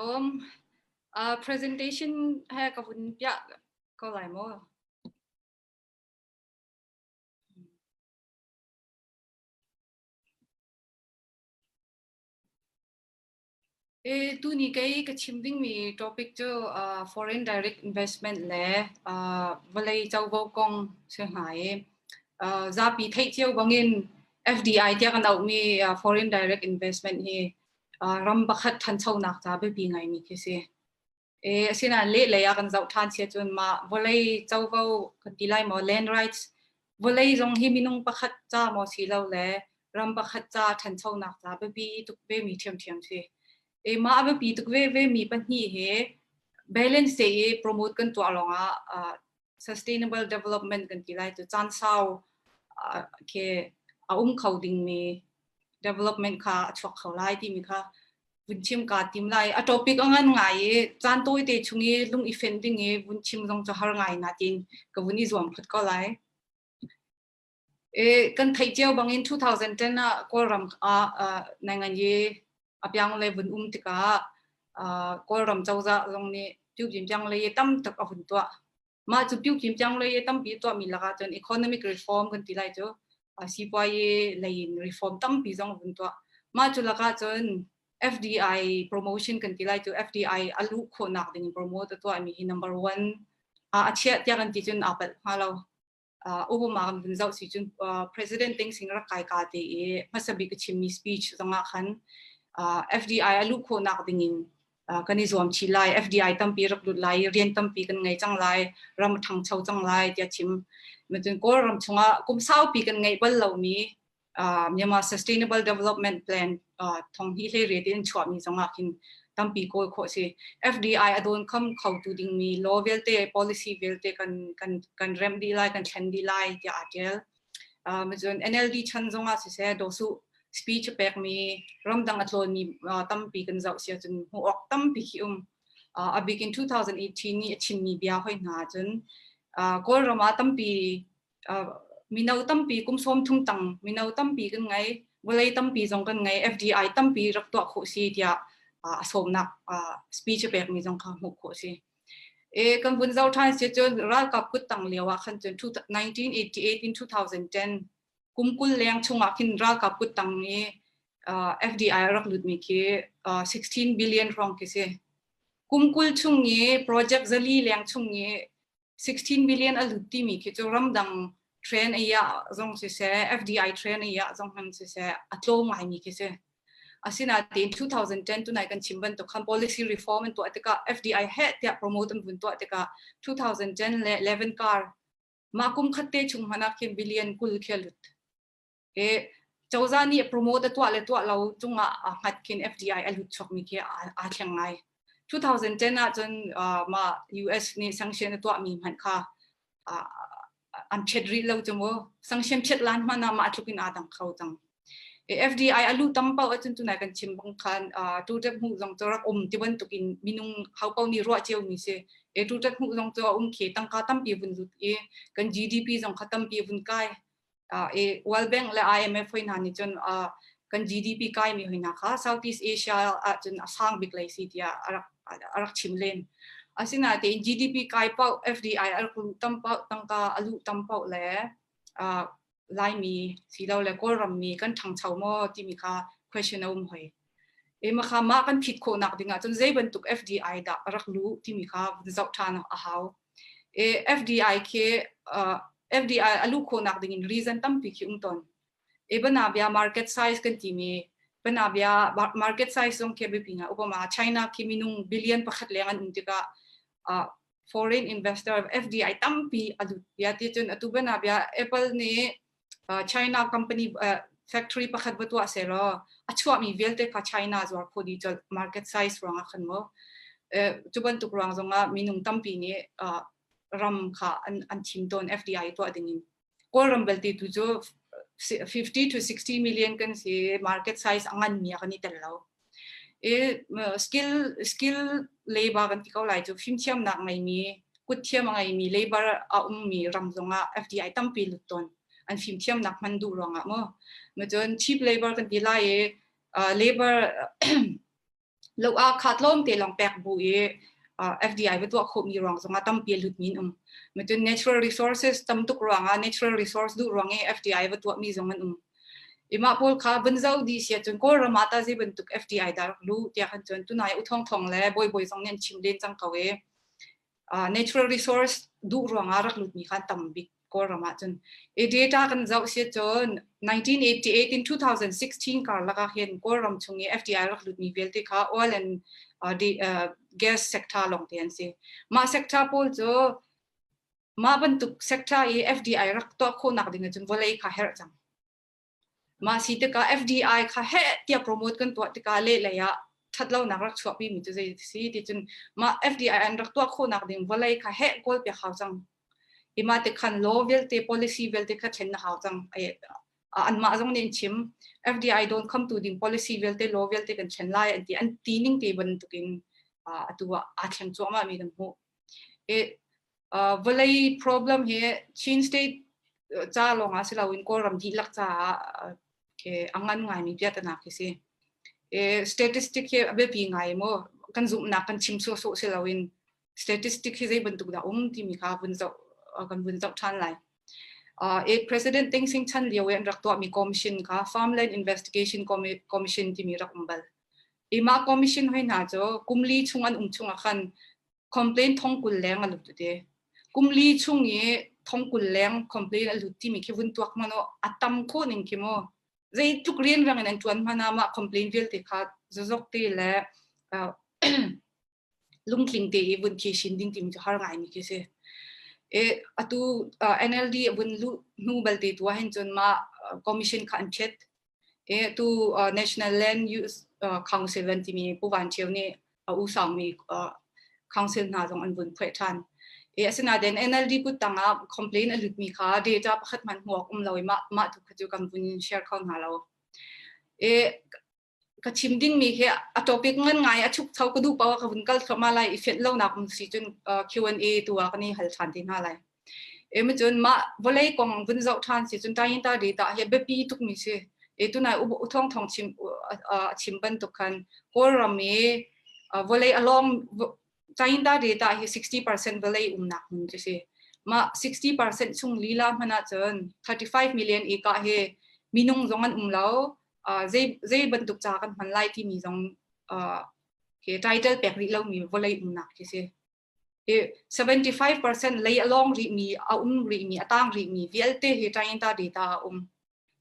Um, uh, presentation he ka vun piah ko lai maw? E, tuni kei ka chim dingmi topic cu uh, foreign direct investment le uh, vawlei covo kong si hna i uh, zapi theih cio bangin FDI tiah kan auhmi uh, foreign direct investment hi uh, ram pakhat ṭhanchonak ca biapi ngaimi khi si. E, asinain lehlei ah kan zoh ṭhan sia cun mah vawlei covo kan ti lai maw land rights vawlei zong hi minung pakhat ca maw si lo le ram pakhat ca ṭhanchonak ca biapi tuk ve mi ṭhiamṭhiam si. E, mah a biapi tuk ve ve mi pahnih hi balance te i promote kan tuah lawngah uh, sustainable development kan ti lai cu caan sau uh, khi a um kho dingmi development kha a chuak kho lai timi kha vun chim kaa tim lai. A topic a ngan ngai i caan tawite chung i lung i fenh ding i vun chim zong cu har ngai natin ka vun i zuam phot ko lai. E, kan theih cio bangin 2010 ah Kawlram ah uh, nainganyi a piang le vun um tikah uh, Kawlram cozah zong nih Pyupyin piang le tam tuk a vun tuah. Mah cu Pyupyin piang le tampi tuahmi lakah cun economic reform kan ti lai cu sipuayi lei in reform tampi zong a vun tuah. Mah cu lakah cun FDI promotion kan ti lai cu FDI a luh khawhnak ding in promote a tuahmi hi number one a chiah tiah kan ti cun aa palh hnga lo. Obama kan vun zoh si cun President Deng Sing rak kai ka te i hmasa bik a chimmi speech zongah khan FDI a luh khawhnak ding in kan i zuam chih lai FDI tampi rak lut lai rian tampi kan ngei cang lai ram a ṭhangcho cang lai tiah chim cun Kawlram chungah kum saupi kan ngeih bal lomi Myanmar Sustainable Development Plan thong hi hlei riat in chuahmi zongah khin tampi kawl khawh si. FDI a dawn kham khotu dingmi law vialte policy vialte kan kan kan remh dih lai kan thlen dih lai tiah aa ṭial. Cun NLD chan zongah siseh Dosu speech a pekmi ramdang a tlawnmi tampi kan zoh si ahcun hmuh awk tampi khi um. A bik in 2018 ni a chimmi bia hoi hna cun Kawlram ah tampi mino tampi kum sawm thum tang mino tampi kan ngei vawlei tampi zong kan ngei FDI tampi rak tuah khawh si tiah a sawmnak speech a pekmi zong kha hmuh khawh si. E kan vun zoh ṭhan si cun ralkap kut tang lio ah khan cun 1988 in 2010 kum 20 leng chungah khin ralkap kut tang i FDI rak lutmi khi 16 billion hrawng khi si. Kum 20 chung i project zali leng chung i 16 billion a lut timi khi cu ramdang train ei ah zong siseh FDI train ei ah zong hman siseh a tlawm ngaimi khi si. Asinain 2010 tunai kan chim bantuk khan policy reform an tuah tikah FDI heh tiah promote an vun tuah tikah 2010 le 11 kar mah kum khat te chung hmanh ah khin billion 20 khi a lut. E cozah nih promote a tuah le tuah lo cungah a hngat khin FDI a lut chuakmi khi aa thleng ngai. 2010 ah cun mah US nih sanction a tuahmi hmanh kha an phiat rih lo cu mu. Sanction phiat lan hmanh ah mah tluk in aa dang kho cang. FDI a luh tam paoh ahcun tunai kan chim bang khan tuṭet hmuh zong cu rak um ti bantuk in minung ho paoh nih ruah cio mi si. E tuṭet hmuh zong cu a um khi tangka tampi vun lut i kan GDP zong kha tampi vun kai. I World Bank le IMF hoi hna nih cun kan GDP kai mi hoi hna kha Southeast Asia ahcun a sang bik lei si tiah a rak a rak chim len. Asinain GDP kai paoh FDI a rak luh tam paoh tangka a luh tam paoh le Laimi silole Kawlram mi kan ṭhangcho maw timi kha question a um hoi. E makha mah kan phit khawhnak ding ahcun zei bantuk FDI dah a rak luh timi kha zoh ṭhan a hau. E FDI khi uh, FDI a luh khawhnak ding in reason tampi khi um tawn. E banabia market size kan timi banabia market size zong khi biapi nga upama China khi minung billion pakhat leng an um tikah uh, foreign investor FDI tampi a lut bia ti cun atu banabia Apple nih China company factory pakhat va tuah selaw a chuahmi vialte kha China zuar kho dih colh market size ruangah khan mu cu bantuk ruang zongah minung tampi nih ram kha an an thim tawn FDI tuah ding in Kawlram belte tu cu 50 to 60 million kan si market size a ngan mi a kan i tel lo I skill skill labor kan ti ko lai cu fimthiamnak ngeimi kutthiam a ngeimi labor a ummi ram zongah FDI tampi lut tawn an fimthiamnak hman duh ruangah mu cun cheap labor kan ti lai i labor. Lo ah kha tlawmte lawng pek bu i FDI va tuah khawhmi ruang zongah tampi a lutmi an um. Cun natural resources tam tuk ruangah natural resource duh ruang i FDI va tuahmi zong an um. I mah pawl kha vun zoh dih si ahcun Kawlram ah tah zei bantuk FDI dah rak luh tiah khan cun tunai U Thawng Thawng le Bawi Bawi zong nih an chim len cang ko i natural resource duh ruangah rak lutmi kha an tam bik Kawlram ahcun. I data kan zoh si cun 1988 in 2016 karlak ah hin Kawlram chung i FDI rak lutmi vialte kha oil and gas sector lawng te an si. Mah sector pawl cu mah bantuk sector i FDI rak tuah khawhnak ding ahcun vawlei kha herh cang. Mah si tikah FDI kha heh tiah promote kan tuah tikah lehlei ah ṭhatlonak rak chuahpi mi cu zei si ti cun mah FDI an rak tuah khawhnak ding vawlei kha heh kawl piak hau cang. I mah ti khan law vialte policy vialte kha thlen na hau cang. Anmah zong nih an chim FDI dawn khamtu ding policy vialte law vialte kan thlen lai an ti an ti ning te bantukin atu ah aa thleng cuahmah mi kan hmuh. I vawlei problem hi Chin state ca lawng ah si loin Kawlram dihlak caah a ngan ngaimi piahtana khi si. Statistic hi a biapi ngai mu kan zumhnak kan chim sawhsawh si loin statistic hi zei bantuk dah um timi kha vun zoh kan vun zoh ṭhan lai. President Deng Sing chan lio i an rak tuahmi commission kha Farmland Investigation Commission timi rak um bal. I mah commission hoi hna cu kum li chung an um chungah khan complain 40,000 leng a lut te. Kum li chung i 40,000 leng complain a lut timi khi vun tuak hmanh a tam khawh ning khi mu. Zeitluk rianrang in an ṭuan hmanh ah mah complain vialte kha zazok te le lungtling te i vun phishin ding timi cu har ngai mi khi si. E atu NLD vun lu hnu balte tu ah hin cun mah commission kha an phiat. E atu National Land Use Council an timi Pu Van Ṭhio nih a u saumi council hna zong an vun phuah ṭhan. E asinain NLD kut tangah complain a lutmi kha data pakhat hmanh hmuak um lo i mah mah tu kha cu kan vun share kho hna lo. E ka chim dingmi hi a topic ngan ngai a chuk tho ka duh paoh ka vun kal thluahmah lai i fianh lonak um si cun Q&A tu ah kan i hal ṭhan te hna lai. E ma cun mah vawlei kong vun zoh ṭhan si cun tayinta data hi biapi tukmi si. E tunai u thong thong chim a chim bantuk khan Kawlram i vawlei a lawng tayinta data hi 60% vawlei umnak hmun cu si. Mah 60% chung lila hmanh ahcun 35 million eka hi minung zong an um lo. Zei zei bantuk ca kan hman lai timi zong khi title pek rih lomi vawlei umnak khi si. 75% lei a lawng rihmi a um rihmi a tang rihmi vialte hi Tayinta data a um.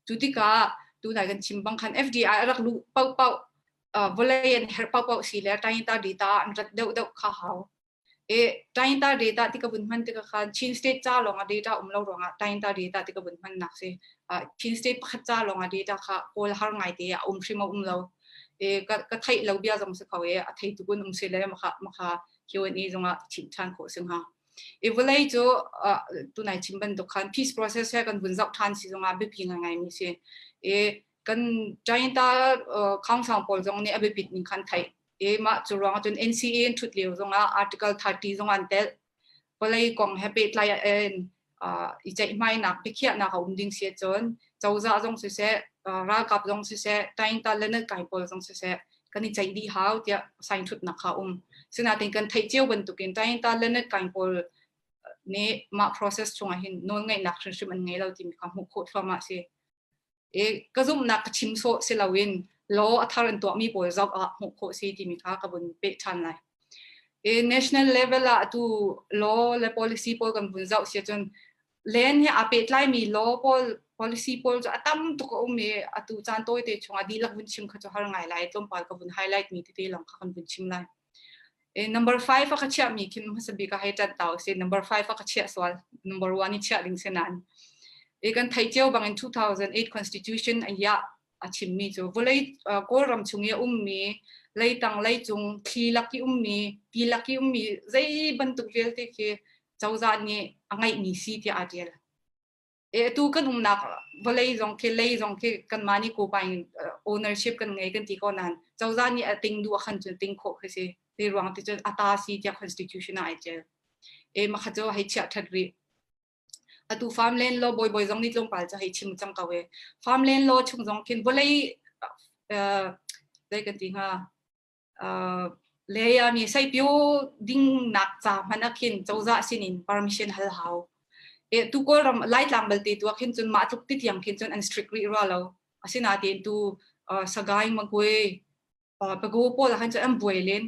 Cu tikah tunai kan chim bang khan FDI a rak luh paohpaoh vawlei an herh paohpaoh si le Tayinta data an rat deuhdeuh kha hau. E Tayinta data ti ka vun hman tikah khan Chin state ca lawng ah data um lo ruangah Tayinta data ti ka vun hman nak si. Chin state pakhat ca lawng ah data kha kawl har ngai te a um hrim a um lo. E ka ka theih lo bia zong si kho e a thei tu kun um si le maka maka Q&A zongah chim ṭhan khawh si hnga. I vawlei cu tunai chim bantuk khan peace process he kan vun zoh ṭhan si zongah biapi ngaingai mi si. I kan China khawngsang pawl zong nih a biapit ning khan theih. I mah cu ruang ahcun NCA in ṭhut lio zongah Article 30 zong an telh. Vawlei kong he pehtlai in i ceihmainak biakhiahnak a um ding si ahcun cozah zong siseh ralkap zong siseh taingta le kai pawl zong siseh kan i ceih dih hau tiah sign thutnak kha um. Sinain kan theih cio bantukin taingta le kai pawl nih mah process chungah hin nawlngeihnak hrimhrim an ngei lo timi kha hmuh khawh thluahmah si. I ka zumhnak ka chim sawh si loin law a thar an tuahmi pawl zoh ah hmuh khawh si timi kha ka vun peh ṭhan lai. I national level ah atu law le policy pawl kan vun zoh si ahcun land he aa pehtlaimi law pawl policy pawl cu a tam tuk a um i atu caan tawite chungah dihlak vun chim kha cu har ngai lai tlawmpal ka vun highlight mi tete lawng kha kan vun chim lai. Number 5 a ka chiahmi khin hmasa bik ah hei ṭanh ta usih. Number 5 a ka chiah sual. Number 1 i chiah ding si nain. Kan theih cio bangin 2008 Constitution a iah a chimmi cu vawlei Kawlram chung i a ummi leitang leicung thli lak i ummi ti lak i ummi zei bantuk vialte khi cozah nih a ngeihmi si tiah aa ṭial. E atu kan umnak vawlei zong khi lei zong khi kanmah nih kupa in ownership kan ngei kan ti ko nain cozah nih a ting duh khan cun ting khawh khi si. Ti ruang ti cun ata si tiah constitution ah ai ṭial. E makha cu hei chiah ṭhat rih. Atu farmland law bawibawi zong nih tlawmpal cu hei chim cang ko e. Farmland law chung zong khin vawlei zei kan ti hnga? Leia mi saipio ding nak ca hmanh ah khin cozah sinin permission hal hau. E tu Kawlram Laitlang balte tu ah khin cun mah tluk ti tiang khin cun an strict rih rua lo. Asinain tu Sagaing Magwe Pago pawl ah khan cun an buai len.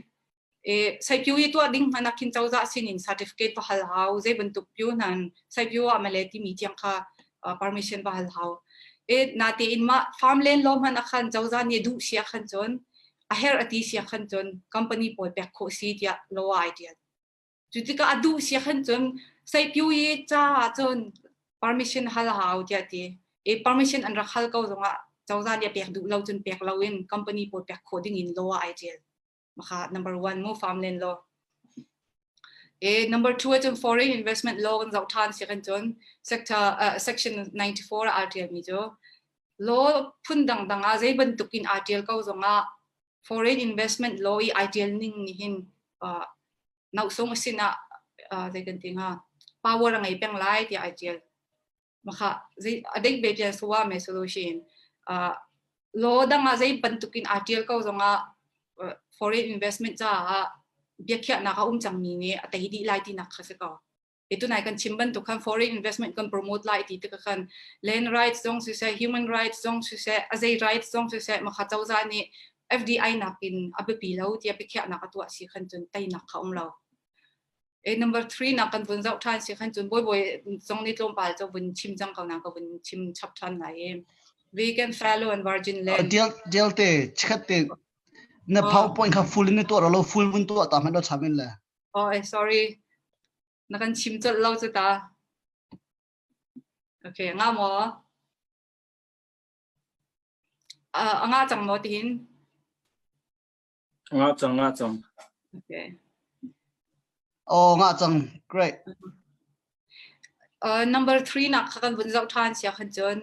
E saipio i tuah ding hmanh ah khin cozah sinin certificate va hal hau. Zei bantuk pio hnan saipio ah male timi tiang kha permission va hal hau. E natein mah farmland law hmanh ah khan cozah nih duh sia khan cun a herh a ti sia khan cun company pawl pek khawh si tiah law ah ai tial. Cu tikah a duh sia khan cun saipio i ca ah cun permission hal hau tiah ti. E permission an rak hal ko zongah cozah nih a pek duh lo cun pek lo in company pawl pek khawh ding in law ah ai tial. Maka number one mu farmland law. E number two cun foreign investment law kan zoh than si kan cun sector section 94 ah tial mi cu law phun dangdang ah zei bantuk in aa tial ko zongah foreign investment law i ai tial ning nih hin nausung sin ah zei kan ti hnga power a ngei peng lai tiah ai tial. Maka zei a dek be tial suwa me solution law dang ah zei bantuk in aa tial ko zongah foreign investment caah biakhiahnak a um cangmi nih a tei dih lai tinak kha si ko. E tunai kan chim bantuk khan foreign investment kan promote lai ti tik khan land rights zong siseh human rights zong siseh a zei rights zong siseh makha cozah nih FDI nakin a biapi lo tiah biakhiahnak a tuah si khan cun teinak kha um lo. E number 3 nak kan vun zoh ṭhan si khan cun bawi zong nih tlawmpal cu vun chim cang ko na ka vun chim chap ṭhan lai e. Vegan fallow and virgin land. Deal deal te chikhat te na PowerPoint kha full in tuah lo full vun tuah ta hmanh lo chamin le. Oh, sorry. Na kan chim colh lo cu ta. Okay, nga maw? A nga cang maw tihin? Nga cang, nga cang. Okay. Oh, nga cang. Great. Number 3 nak kha kan vun zoh ṭhan sia khan cun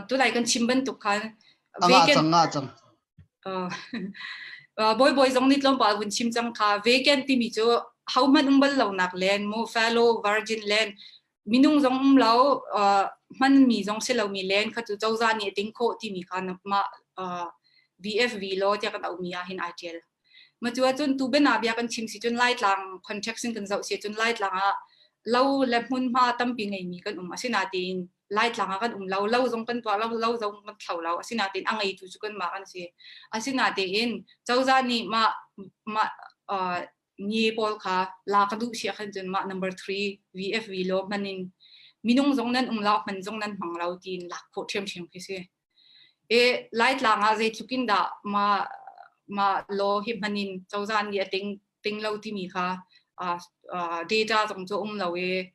Tulai kan chim bantuk khan nga cang nga cang. Bawi bawi zong nih tlawmpal vun chim cang kha vacant timi cu hohmanh um bal lonak len mu fallow virgin land minung zong um lo hmanmi zong si lomi len kha cu cozah nih a ting khawh timi kha mah VFV law tiah kan auhmi ah hin ai ṭial. Ma cu ahcun tu bianabia kan chim si cun Laitlang context in kan zoh si cun Laitlang ah lo le hmunhma tampi ngeimi kan um. Asinain Laitlang ah kan um lo, lo zong kan tuah lo, lo zong kan thlo lo. Asinain a ngeitu cu kanmah kan si. Asinain cozah nih mah mah nge pawl kha la ka duh si ahkhan cun mah number 3 VFV law hman in minung zong nan um lo, hman zong nan hmang lo tiin lak khawh ṭhiamṭhiam khi si. E Laitlang ah zeitluk in dah mah mah law hi hman in cozah nih a ting ting lo timi kha data zong cu um lo i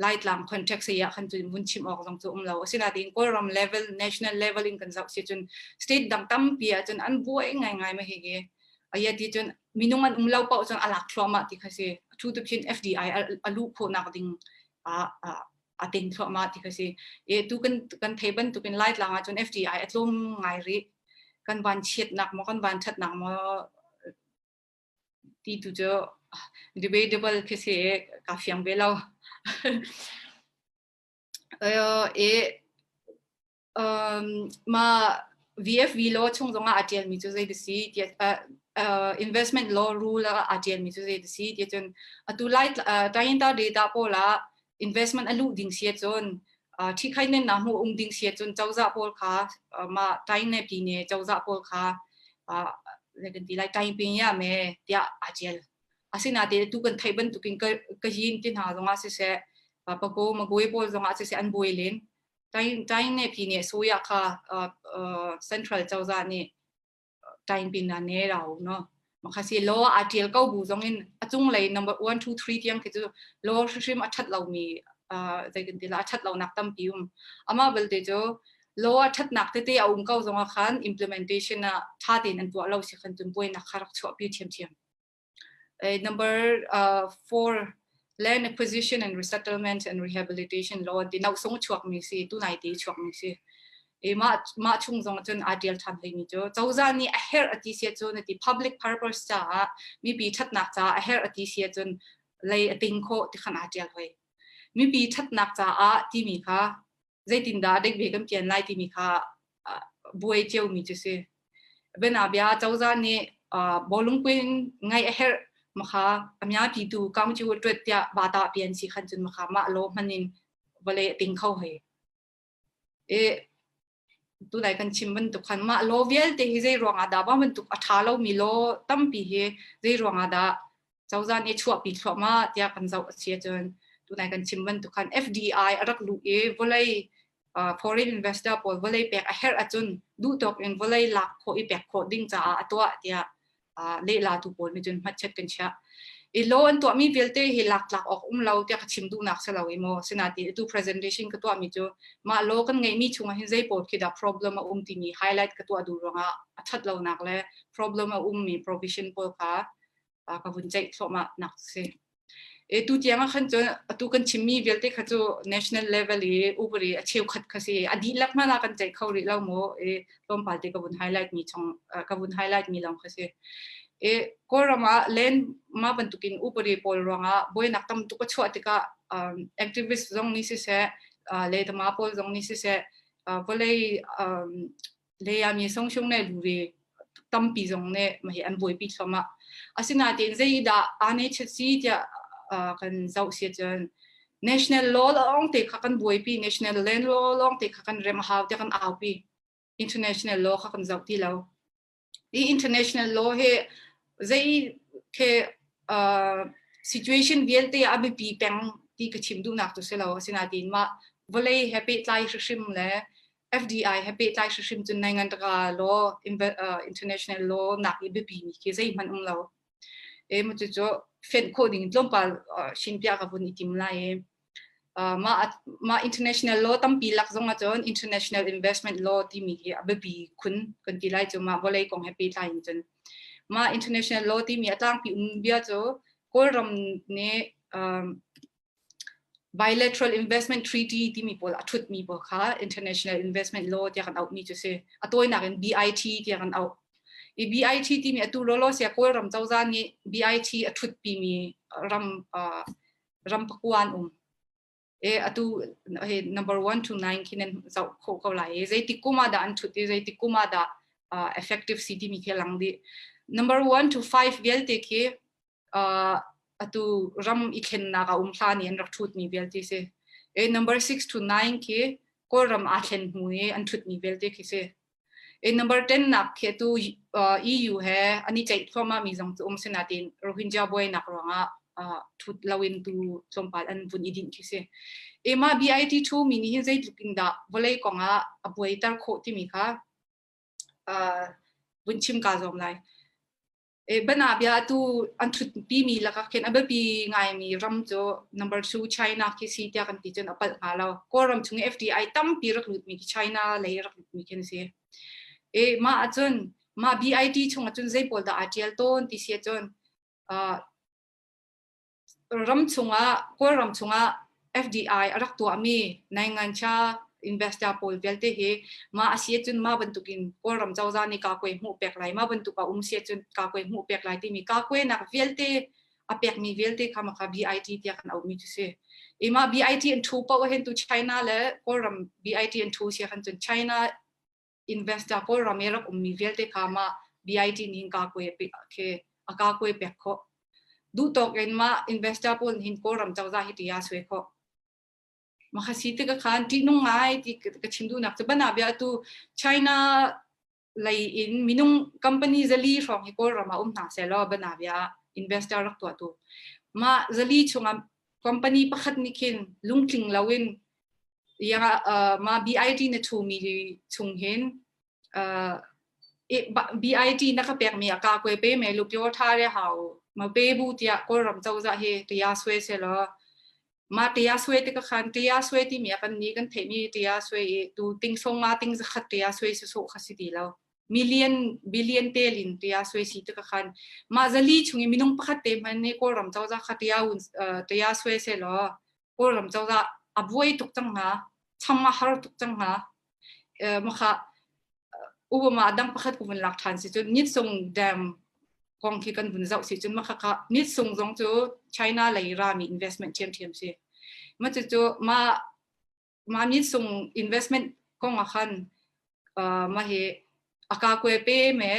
Laitlang context ah khan cun vun chim awk zong cu um lo. Asinain Kawlram level, national level in kan zoh si cun state dang tampi ah cun an buai ngaingai ma hi. Aya ti cun minung an um lo paoh cun a lak thluahmah ti kha si. Thu tu khin FDI a luh khawhnak ding a ting thluahmah ti kha si. E tu kan kan thei bantukin Laitlang ah cun FDI a tlawm ngai rih. Kan van chiatnak maw kan van thatnak maw ti tu cu debatable khi si ka fiang ve lo. E ma VFV law chung zongah a ṭialmi cu zei si tiah investment law rule ah a ṭialmi cu zei si tiah cun atu lai Tayinta data pawl ah investment a luh ding si cun ṭhikhain nen na hmu um ding si cun cozah pawl kha ma tain ne pi ne cozah pawl kha kan ti lai tain pin ya me tiah a ṭial. Asinain tu kan theih bantukin ka yin ti hna zongah siseh Pago Magwe pawl zongah siseh an buai len. Tain ne phi ne soya kha central cozah nih tain pin na ne rau no makha si law a tial ko bu zong in a cung lei number 1 2 3 tiang khi cu law hrim a that lo mi zei kan ti la a that lo nak tampi um ama belte cu law a that nak tete a um ko zong ah khan implementation ah tha tein an tuah lo si khan cun buainak kha rak chuah pi thiam thiam Number 4, land acquisition and resettlement and rehabilitation law ti nau sung chuak mi si tu nai ti chuak mi si. E ma ma chung zong cun aa tial than hlei mi cu cozah nih a herh a ti sia cun ti public purpose caah mipi thatnak caah a herh a ti sia cun lei a ting khawh ti khan aa tial hoi. Mipi thatnak caah timi kha zeitindah dek ve kan pian lai timi kha buai cio mi cu si. Bianabia cozah nih bawlungpuin ngaih a herh makha a miapi tu kaung cu tuat tiah bata pian si khan cun makha mah law hman in vawlei a ting kho hei. E tunai kan chim bantuk khan mah law vialte hi zei ruangah dah ba bantuk a ṭha lomi law tampi hi zei ruangah dah cozah nih chuahpi thluahmah tiah kan zoh a si ahcun tunai kan chim bantuk khan FDI a rak luh i vawlei foreign investor pawl vawlei pek a herh ahcun duhtawk in vawlei lak khawh i pek khawh ding caah a tuah tiah lehlatu pawl nih cun hmatchet kan chiah. I law an tuahmi vialte hi laktlak awk um lo tiah ka chim duhnak si lo i maw sinati atu presentation ka tuahmi cu mah law kan ngeihmi chungah hin zei pawl khi dah problem a um timi highlight ka tuah duh ruangah a ṭhat lonak le problem a ummi provision pawl kha ka vun ceih thluahmah nak si. E tu tiang ah khan cun atu kan chimmi vialte kha cu national level i upari a cheukhat kha si a dihlak hmanh ah kan ceih kho rih lo mu e tlawmpal te ka vun highlight mi chung ka vun highlight mi lawng kha si. E Kawlram ah land ma bantukin upari pawl ruangah buainak tam tuk a chuah tikah um, activist zong nih siseh le tama pawl zong nih siseh vawlei um, Leami songshung le luri tampi zong nih mahi an buaipi thluahmah. Asinain zeidah aa chet si tiah kan zoh si cun national law lawng te kha kan buaipi, national land law lawng te kha kan rem a hau tiah kan aupi. International law kha kan zoh ti lo. Hi international law hi zei ke situation vialte a biapi peng ti ka chim duhnak tu si lo. Asinain mah vawlei he pehtlai hrimhrim le FDI he pehtlai hrimhrim cun nai ngan taka law international law nak i biapi mi khi zeihmanh um lo. E mu cu cu fenh khawh ding tlawmpal shin pia ka vun i tim lai e. Mah mah international law tampi lak zong ahcun international investment law timi hi a biapi khun kan ti lai cu mah vawlei kong he pehtlai in cun. Mah international law timi a tlangpi um bia cu Kawlram nih um, bilateral investment treaty timi pawl a thutmi pawl kha international investment law tiah kan auhmi cu si. A tawinak in BIT tiah kan auh. I BIT timi atu lawlaw sia Kawlram cozah nih BIT a thutpimi ram uh, ram pakua an um. E atu he number 1 to 9 khi nan zoh khawh ko lai. Zeitik kum ah dah an thut i zeitik kum ah dah uh, effective si timi khi lang dih. Number 1 to 5 vialte khi uh, atu ram i thlennak a um hlan i an rak thutmi vialte si. E number 6 to 9 khi Kawlram aa thlen hnu i an thutmi vialte khi si. E number 10 nak khi tu EU he an i ceih thluahmah mi zong cu um sinain Rohingya buainak ruangah thut loin tu tlawmpal an vun i dinh khi si. E mah BIT thu mi nih hin zeitluk in dah vawlei kong ah a buaiter khawh timi kha vun chim ka zuam lai. Banabia atu an ṭhutpimi lakah khin a biapi ngaimi ram cu number two China khi si tiah kan ti cun a palh hnga lo. Kawlram chung i FDI tampi rak lutmi khi China lei rak lutmi khi an si. E, mah ahcun mah BIT chung ahcun zei pawl dah aa ṭial tawn ti si ahcun uh, ram chungah Kawlram chungah FDI a rak tuahmi naingancha investor pawl vialte hi mah a si ahcun mah bantukin Kawlram cozah nih kakwe hmuh pek lai mah bantuk a um si ahcun kakwe hmuh pek lai timi kakwe nak vialte a pekmi vialte kha maka BIT tiah kan auhmi cu si. I mah BIT an thu paoh hin tu China le Kawlram BIT an thu si khan cun China investor Kawlram i rak ummi vialte kha mah BIT nih hin kakwe khi a kakwe pek khawh. Duhtawk in mah investor pawl hin Kawlram cozah hi tia sui khawh. Maka si tik khan ṭihnung ngai ti ka chim duhnak cu bana bia tu China lei in minung company zali hrawng hi Kawlram ah um hna seh law bana bia investor rak tuah tu. Mah zali chungah company pakhat nih khin lungtling loin ya ma BIT na thumi chung hin BIT na ka pek mi a ka kwe pe me lu pyo tha re hau ma pe bu tia Kawlram cozah hi tia swe se lo ma tia swe te ka khan tia swe ti mi kan ni kan theih mi tia swe i tu ting song ma ting zakhat tia swe su so kha si ti lo million billion telin tia swe si te ka khan ma zali chung i minung pakhat te man ne Kawlram cozah kha tia un tia swe se lo Kawlram cozah a buai tuk cang hnga cham a har tuk cang hnga makha Obama dang pakhat ku vun lak ṭhan si cun Nitsung Dam kong khi kan vun zoh si cun makha kha Nitsung zong cu China lei rami investment ṭhiamṭhiam si ma cu cu ma ma Nitsung investment kong ah khan ma hi Aka kwe pe me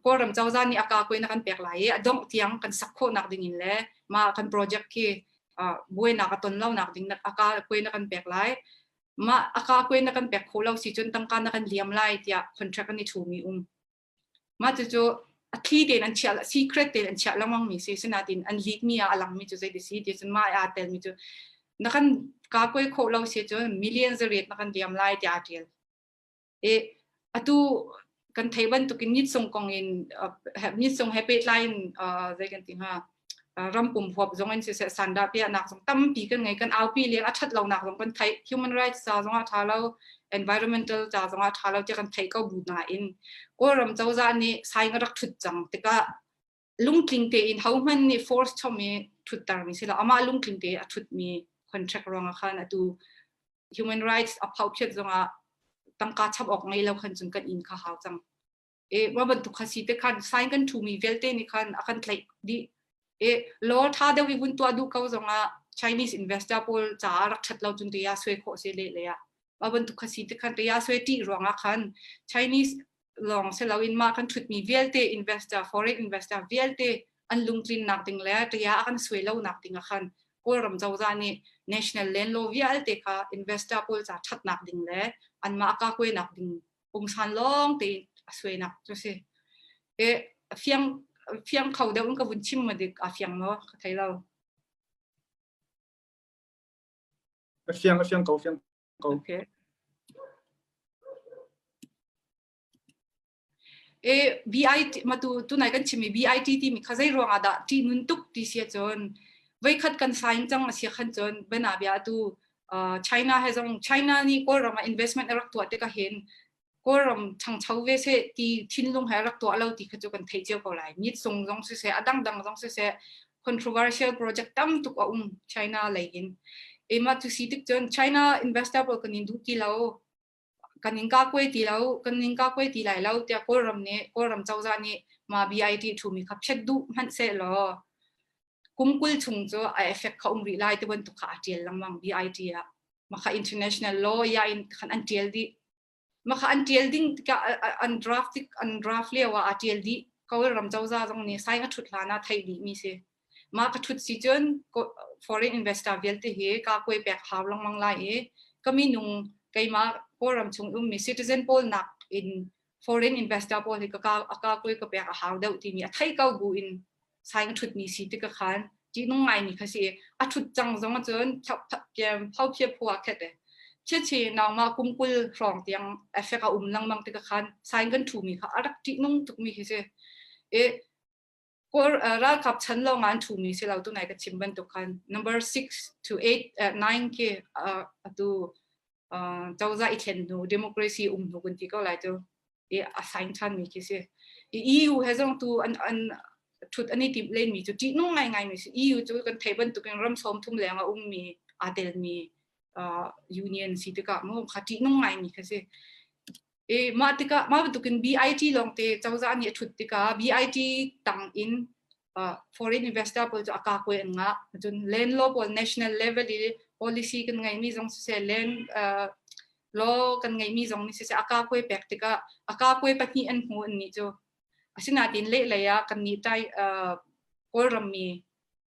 Kawlram cozah nih aka kwe na kan pek lai i a dongh tiang kan sak khawhnak ding in le mah kan project khi buainak a ton lo nak ding aka kwe na kan pek lai. Mah aka kwe na kan pek kho lo si cun tangka na kan liam lai tiah contract an i thumi um. Mah cucu a thli tein an chiah secret tein an chiah lengmang mi si sinain an leak mi ah a lang mi cu zei ti si ti cun mah aa tel mi cu na kan ka kuai khawh lo si cun million zariat na kan liam lai tiah aa ṭial. E atu kan thei bantukin nit sung kong in nit sung he pehtlai in zei kan ti hnga rampum huap zong in siseh sandah piahnak zong tampi kan ngei kan aupi leng a that lonak zong kan theih human rights ca zong ah tha lo environmental ca zong ah tha lo tiah kan theih ko bu nain Kawlram cozah nih saing a rak thut cang tikah lungtling tein hohmanh nih force chom i thuttermi si lo amah lungtling te a thutmi contract ruangah khan atu human rights a phau phiat zongah tangka chap awk ngei lo khan cun kan inn kha hau cang. E wa bantuk kha si te khan sign kan thumi vialte nih khan a kan tlaih dih. E law tha deuh i vun tuah duh ko zongah Chinese investor pawl caah rak that lo cun te ya sui khawh se le le ya wa bantuk kha si te khan te ya sui ti ruangah khan Chinese lawng si loin mah kan thutmi vialte investor foreign investor vialte an lungtlin nak ding le te ya a kan sui lo nak ding ah khan Kawlram cozah nih national land law vialte kha investor pawl ca thatnak ding le anmah ka kuainak ding pungsan lawng tein a suainak cu si. E fiang fiang kho deuh in ka vun chim ma dik a fiang maw ka thei lo. A fiang a fiang ko fiang ko. Okay. E BIT matu tunai kan chimi BIT timi kha zei ruang ah dah ṭih nun tuk ti si ahcun voikhat kan sign cang a si khan cun bana bia tu China he zong China nih Kawlram ah investment a rak tuah tikah hin Kawlram ṭhangcho ve seh ti thinlung he a rak tuah lo ti kha cu kan theih cio ko lai. Mit sung zong siseh a dangdang zong siseh controversial project tam tuk a um China lei in. Ema cu si tik cun China investor pawl kan in duh ti lo kan in ka kuai ti lo kan in ka kuai ti lai lo tiah Kawlram nih Kawlram cozah nih ma BIT thumi kha phet duh hmanh seh law kum 20 chung cu a effect kha um rih lai ti bantuk kha a tial lengmang BIT ah maka international law ya in khan an tial dih maka an tial ding tikah an draft tik an draft lio ah a tial dih Kawlram cozah zong nih sai a thut hlan ah theih dih mi si Mah ka ṭhut si cun foreign investor vialte hi ka kuai pek hau lengmang lai i ka minung keimah Kawlram chung ummi citizen pawl nak in foreign investor pawl hi ka ka kuai ka pek a hau deuh timi a thei ko bu in sai ka ṭhutmi si tikah khan ṭihnung ngaimi kha si. A ṭhut cang zong ahcun phau phia phua khet e. Chiachi nangmah kum 20 hrawng tiang effect a um lengmang tikah khan sign kan ṭhumi kha a rak ṭihnung tukmi khi si. I Kawl ralkap chan lawng ah an ṭhumi si lo tunai ka chim bantuk khan number 6 to 8 9 khi atu cozah i thlen hnu democracy um hnu kun ti ko lai cu i a sign ṭhan mi khi si. EU he zong tu an an ṭhut an i timh len mi cu ṭihnung ngai ngai mi si. EU cu kan thei bantukin ram 30 leng a ummi aa telmi union si tikah mu kha ṭihnung ngai mi kha si. E mah tikah mah bantukin BIT lawngte cozah nih a ṭhut tikah BIT tang in foreign investor pawl cu a ka kuai an ngah. Cun land law pawl national level i policy kan ngeihmi zong siseh land law kan ngeihmi zong nih siseh a ka kuai pek tikah a ka kuai pahnih an hmu an nih cu. Asinain lehlei ah kan nih tai Kawlram mi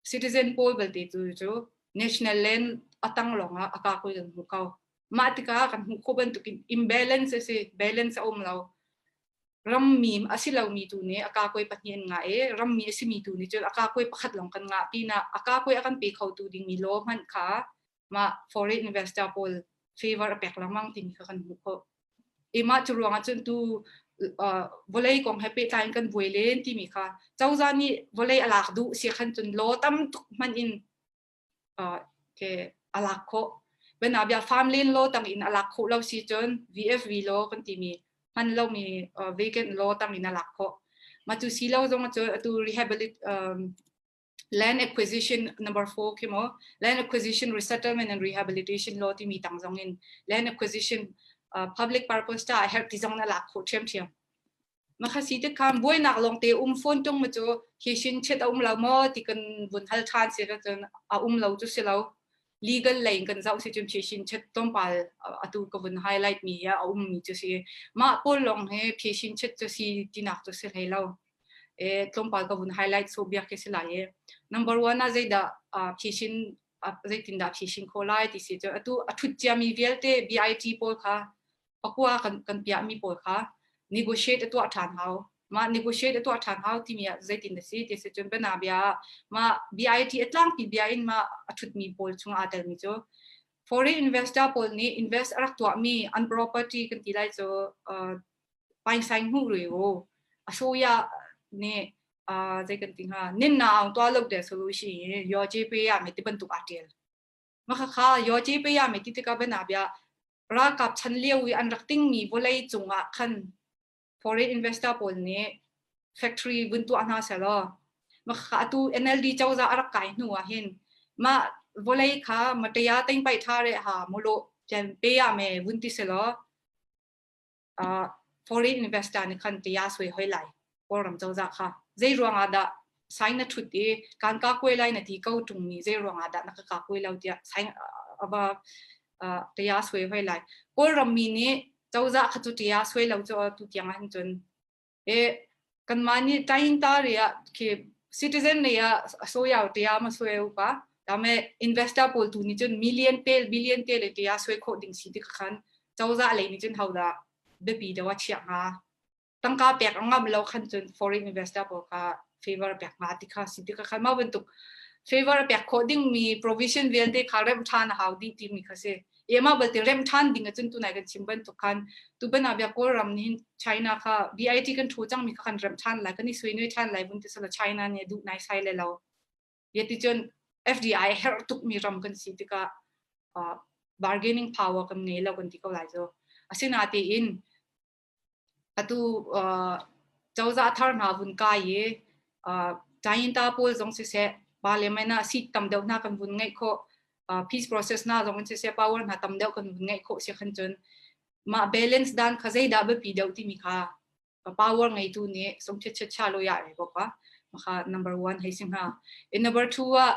citizen pawl belte tu cu national land a tang lawngah a ka kuai kan hmu ko. Mah tikah kan hmuh khawh bantukin imbalance a si, balance a um lo. Rammi a si lomi tu nih a kakuai pahnih an ngah i rammi a simi tu nih cun a kakuai pakhat lawng kan ngah pinah a kakuai a kan pe khotu dingmi law hmanh kha mah foreign investor pawl favor a pek lengmang timi kha kan hmuh khawh. I mah cu ruangah cun tu vawlei kong he pehtlai in kan buai len timi kha cozah nih vawlei a lak duh si khan cun law tam tuk hmanh in ke a lak khawh. Bianabia farmland law tang in a lak khawh lo si cun VFV law kan timi hman lomi vacant law tang in a lak khawh. Mah cu si lo zong cu atu rehabilit land acquisition number 4 khi mo land acquisition resettlement and rehabilitation law timi tang zong in land acquisition public purpose ta a herh ti zong na lak khawh ṭhiamṭhiam. Makhasi te khan buainak lawngte um fawn ṭung ma cu hi shin chet a um lo maw ti kan vun hal ṭhan si cun a um lo cu si lo. Legal lei in kan zoh si cun phishin chet tlawmpal atu ka vun highlight mi hi a um mi cu si. Mah pawl lawng hi phishin chet cu si tinak cu si hlei lo. E tlawmpal ka vun highlight so biak khi si lai e. Number one ah zeidah phishin zeitindah phishin kho lai ti si cu atu a thut ciami vialte BIT pawl kha pakua kan kan piahmi pawl kha negotiate a tuah ṭhan hau. Mah negotiate a tuah ṭhan hau timi ah zeitin a si ti si cun biana bia ah mah BIT a tlangpi bia in mah a ṭhutmi pawl chung aa telmi cu foreign investor pawl nih invest a rak tuahmi an property kan ti lai cu painsaing hmuh rui u a soya nih zei kan ti hnga nin na aung tua lo de solution yo je pe ya me ti bantuk aa ṭial. Mah khakha yo je pe ya me ti tikah biana bia ralkap chan lio i an rak tingmi vawlei cungah khan foreign investor pawl nih factory vun tuah hna selaw mah atu NLD cozah a rak kai hnu ah hin mah vawlei kha mataya ting pai tha re ha mulo chen pe ya me vun ti selaw foreign investor nih khan tiya sui hoi lai. Kawlram cozah kha zei ruangah dah sign na thut i kan ka kuai lai na ti ko tung mi zei ruangah dah na ka ka kuai lo tiah sign ava tiya sui hoi lai. Kawlram mi nih cozah kha cu tiya sui lo cu tu tiang ah hin cun e kanmah nih taing ta ri ah khi citizen lei ah soyau tiya ma sui u pa dame investor pawl tu nih cun million tel billion tel tiya sui khawh ding si ti khan cozah lei nih cun hodah biapi deuh a chiah hnga? Tangka pek a ngam lo khan cun foreign investor pawl kha favor pek hnga ti kha si ti kha mah bantuk favor pek khawh dingmi provision vialte kha remh ṭhan a hau dih timi kha si. E mah balte remh ṭhan ding ahcun tunai kan chim bantuk khan tu bana bia Kawlram nih China kha BIT kan ṭhu cangmi kha kan remh ṭhan lai, kan i suinui ṭhan lai vun ti sala China nih duh nai sai le lo. Yeti cun FDI herh tukmi ram kan si tikah bargaining power kan ngei lo kan ti ko lai cu. Asinain atu cozah thar hna vun kai i China pawl zong siseh parliament ah seat tam deuh hna kan vun ngeih khawh, peace process hna zong in siseh power hna tam deuh kan vun ngeih khawh si khan cun mah balance dan kha zeidah biapi deuh timi kha power ngeitu nih sungchet chet cha lo ya re bok a maka number one hei sing ha. In number two ah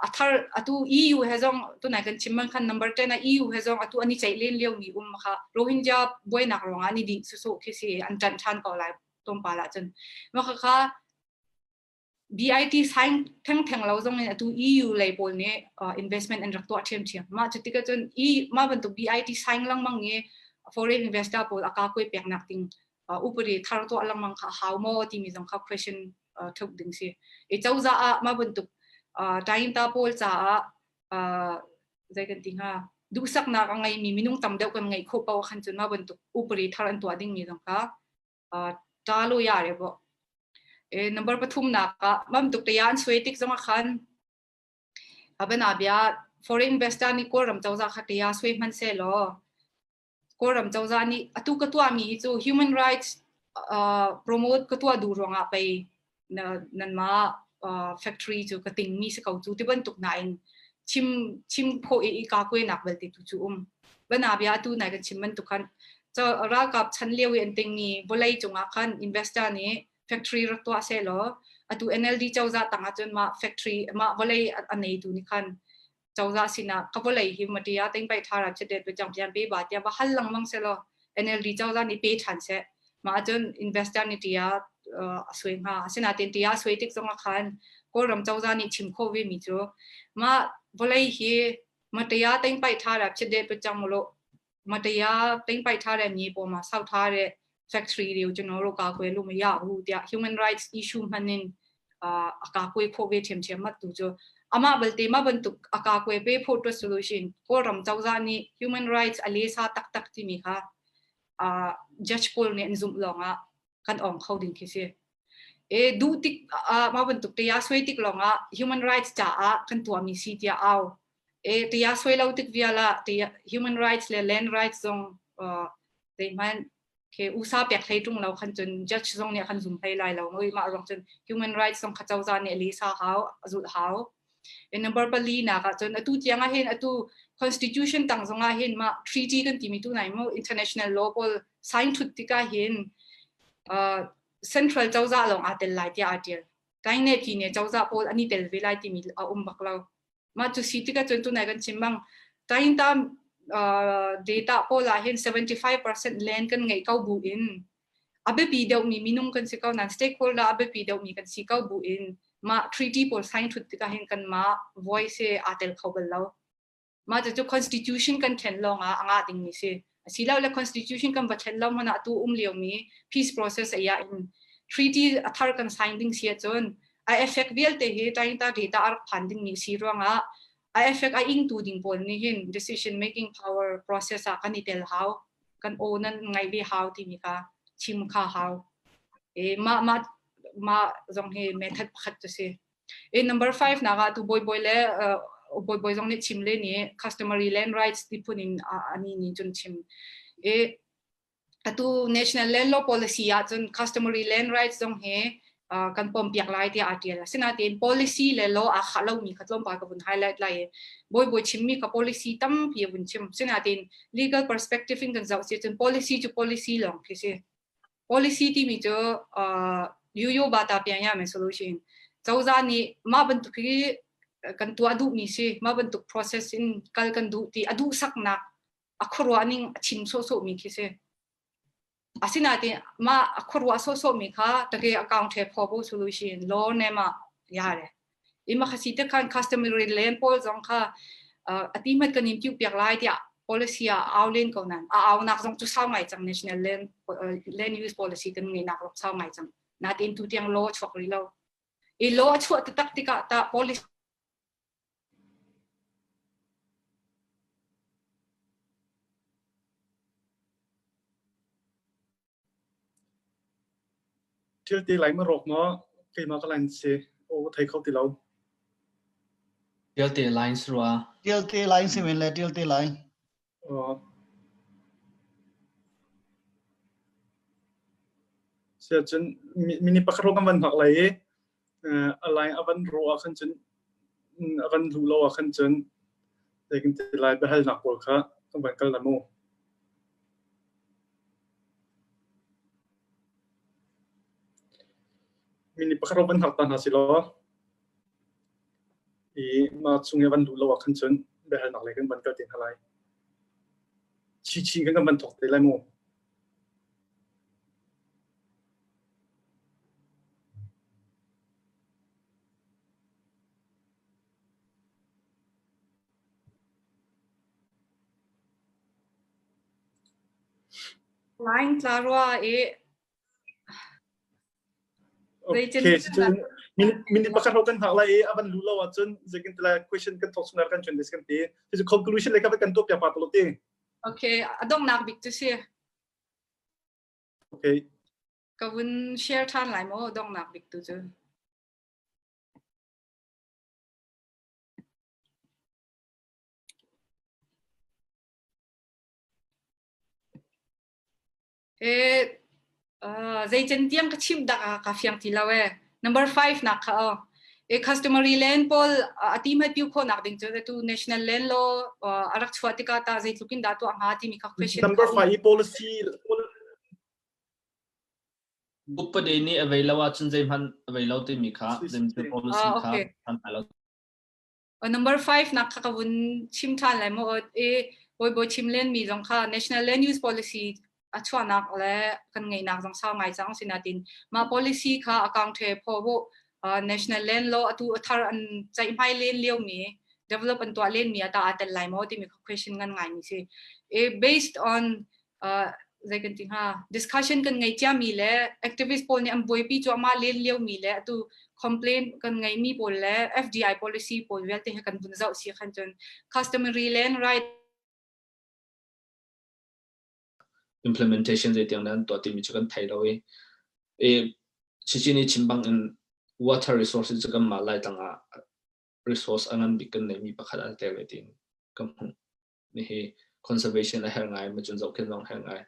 a thar atu EU he zong tunai kan chim man khan number 10 a EU he zong atu ani chei len lio mi um kha Rohingya buainak rong ani di su su khi si an tan than ko lai tom pa la chun maka kha BIT sign theng theng lo zong in atu EU lei pawl nih investment an rak tuah ṭhiamṭhiam. Mah cu tikah cun E mah bantuk BIT sign lengmang i foreign investor pawl a ka kuai peknak ding upadi thar tuah lengmang kha hau maw timi zong kha question thuk ding si. I cozah ah mah bantuk tainta pawl caah zei kan ti hnga duhsaknak a ngeimi minung tam deuh kan ngeih khawh paoh khan cun mah bantuk upadi thar an tuah dingmi zong kha ta lo ya re bo. E number pathum nak ah mam tuk te an sui tik zong khan abana bia foreign investor nih Kawlram cozah kha te ya sui hman se law Kawlram cozah nih atu ka tuah mi hi cu human rights promote ka tuah duh ruangah pei nan ma factory cu ka ting mi si ko cu ti bantuk na in chim chim kho i ka kwe nak belte tu cu um bana bia tu nai kan chim bantuk khan ralkap chan lio i an tingmi vawlei cungah khan investor nih factory rak tuah seh law atu NLD cozah tang ahcun mah factory mah vawlei a neitu nih khan cozah sinah ka vawlei hi matia ting pai thara chedet pe chang pian pe ba tia va hal lengmang seh law NLD cozah nih pe ṭhan seh mah ahcun investor nih tia a sui hnga. Asinain tia a sui tik zongah khan Kawlram cozah nih chim khawh ve mi cu mah vawlei hi matia ting pai thara chedet pe chang mulo မတရားသိမ်းပိုက်ထားတဲ့မြေပေါ်မှာဆောက်ထားတဲ့ factory တွေကိုကျွန်တော်တို့ကာကွယ်လို့မရဘူးတရား human rights issue မှန်နေအာအကာကွယ်ဖို့ပဲထင်ထင်မှတ်တူကျအမဘလတေမဘန်တုအကာကွယ်ပေးဖို့အတွက်ဆိုလို့ရှိရင်ကိုရမ်ကြောဇာနီ human rights အလေးစားtak tak တိမိခါအာ judge ပေါ်နေဇုံလောငါကန်အောင်ခေါဒင်းခိစီ e du tik a ma bantuk te ya sui tik longa human rights cha a kan tua mi si tia au e tia sui lo tik viala tia human rights le land rights zong te man ke usa pek hlei tung lo khan chun judge zong nih khan zum hlei lai lo ngoi ma rong chun human rights zong kha chawza nih li sa hau azul hau. E number pali na ka chun atu tianga hin atu constitution tang zonga hin ma treaty kan ti mi tu nai mo international law pol sign thut tika hin central cozah lawng aa tel lai tiah aa ṭial. Kaine pyi ne cozah pawl an i tel ve lai timi a um bak lo. Mah cu si tikah cun tunai kan chim bang Tainta data pawl ah hin 75% land kan ngeih ko bu in a biapi deuhmi minung kan si ko nain stakeholder a biapi deuhmi kan si ko bu in mah treaty pawl sign thut tikah hin kanmah voice he aa tel kho bal lo. Mah cucu constitution kan thlen lawng ah a ngah dingmi si. Asilole constitution kan va thlen lo hmanh ah atu um liomi peace process a in treaty a thar kan sign ding si ahcun a effect vialte hi Tainta data a rak phan dingmi si ruangah a effect a ingtu ding pawl nih hin decision making power process ah kan i tel hau kan aw nan ngai ve hau timi kha chim kha hau. E mah mah mah zong hi method pakhat cu si. E number 5 nak ah tu bawi bawi le bawi bawi zong nih chim le nih customary land rights ti phun in ani nih cun chim. E atu national land law policy ah cun customary land rights zong hi kan pom piak lai tiah aa tial. Asinain policy le law aa khah lomi kha tlawmpal ka vun highlight lai i bawi bawi chimmi kha policy tampi a vun chim. Asinain legal perspective in kan zoh si cun policy cu policy lawng khi si. Policy timi cu yuyo bata pian ya men solution. Cozah nih mah bantuk hi kan tuah duhmi si, mah bantuk process in kal kan duh ti a duhsaknak a khuaruah ning a chim sawhsawhmi khi si. Asinain mah a khuaruah sawhsawhmi kha take account he pho bo solution law ne ma yare. Ima khasi te khan customary land pawl zong kha ati mat kan in tiu piak lai tiah policy ah au len ko nan a au nak zong cu sau ngai cang national land land use policy kan ngei nak rok sau ngai cang natin tu tiang law chuak ri lo i law a chuah taktak tikah ta policy Thil te lai ma rawk maw keimah ka line si aw ka thei kho ti lo. Tialte line si rua. Tialte line si men le tialte line. Aw. Siacun mini pakhat ro kan van hngak lai i a line a van ro ah khan cun a van luh lo ah khan cun zei kan ti lai biahalnak pawl kha kan van kal la mu. Mini pakhat ro van hngak ta hna si law i mah chung i a van luh lo ah khan cun biahalnak lei kan van kal te hna lai. Chi kan kan van thawk te lai mu. Line tla rua i Okay, cun minute pakhat ho kan hngak lai i a van lu lo ahcun zeitin ti lai question kan thawk sungah kan chuan des kan ti. Cucu conclusion le ka kan tuah piak pa to ti. Okay, a donghnak bik cu si. Okay. Ka vun share ṭhan lai maw donghnak bik tu cu? E zeicen tiang ka chim dak ah ka fiang ti lo e. Number 5 nak kha o. E customary land pawl ati ma piu kho nak ding cu tu national land law a rak chuah tikah ta zeitluk in dah tuah hnga timi kha question. Number 5 i policy Upade nih a vei lo ahcun zeihmanh a vei lo timi kha policy kha an lo. Number 5 nak kha ka vun chim ṭhan lai maw e bawi bawi chim len mi zong kha national land use policy a chuahnak le kan ngeihnak zong sau ngai cang sinatin mah policy kha akang the pho bu national land law atu athar an ceihmai len lio mi develop an tuah len mi ata a tel lai maw timi question ngan ngai mi si e based on zei kan ti hnga discussion kan ngei ciami le activist pawl nih an buaipi cuahmah len liomi le atu complaint kan ngeimi pawl le FDI policy pawl vialte he kan vun zoh si khan cun customary land right implementation zei tiang nan tuah timi cu kan thei lo i e chichini chim bang in water resources cu kan mah lai tlang ah resource a ngan bik kan neimi pakhat an tel ve tin ka hmuh Hihi conservation a herh ngai, macun zohkhenh zong a herh ngai.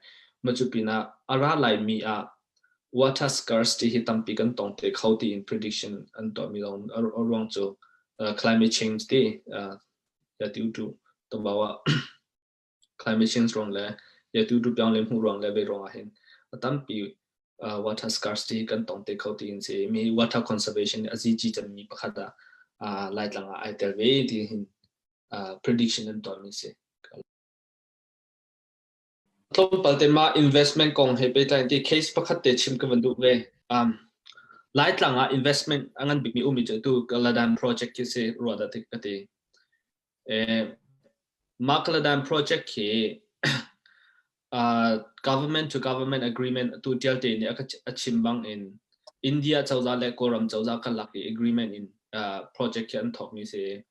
Macu pinah a ra laimi ah water scarcity hi tampi kan tong te kho tiin prediction an tuahmi zong a ruang cu climate change ti ya ti tu tumbawa climate change ruang le ya tu tu piang le hmu ruang le ve ruang ah hin a tampi water scarcity kan tong te kho tiin si mi water conservation a zi ci cemmi pakhat ah. Laitlang ah ai tel ve ti hin prediction an tuahmi si. Tlawmpal te mah investment kong he pehtlai ti case pakhat te chim ka van duh ve. Laitlang ah investment a ngan bikmi ummi cu tu Kaladan project khi si ruah dah tik ka ti. Mah Kaladan project khi government to government agreement tu tialte nih a chim bang in India cozah le Kawlram cozah karlak i agreement in project khi an thawkmi si.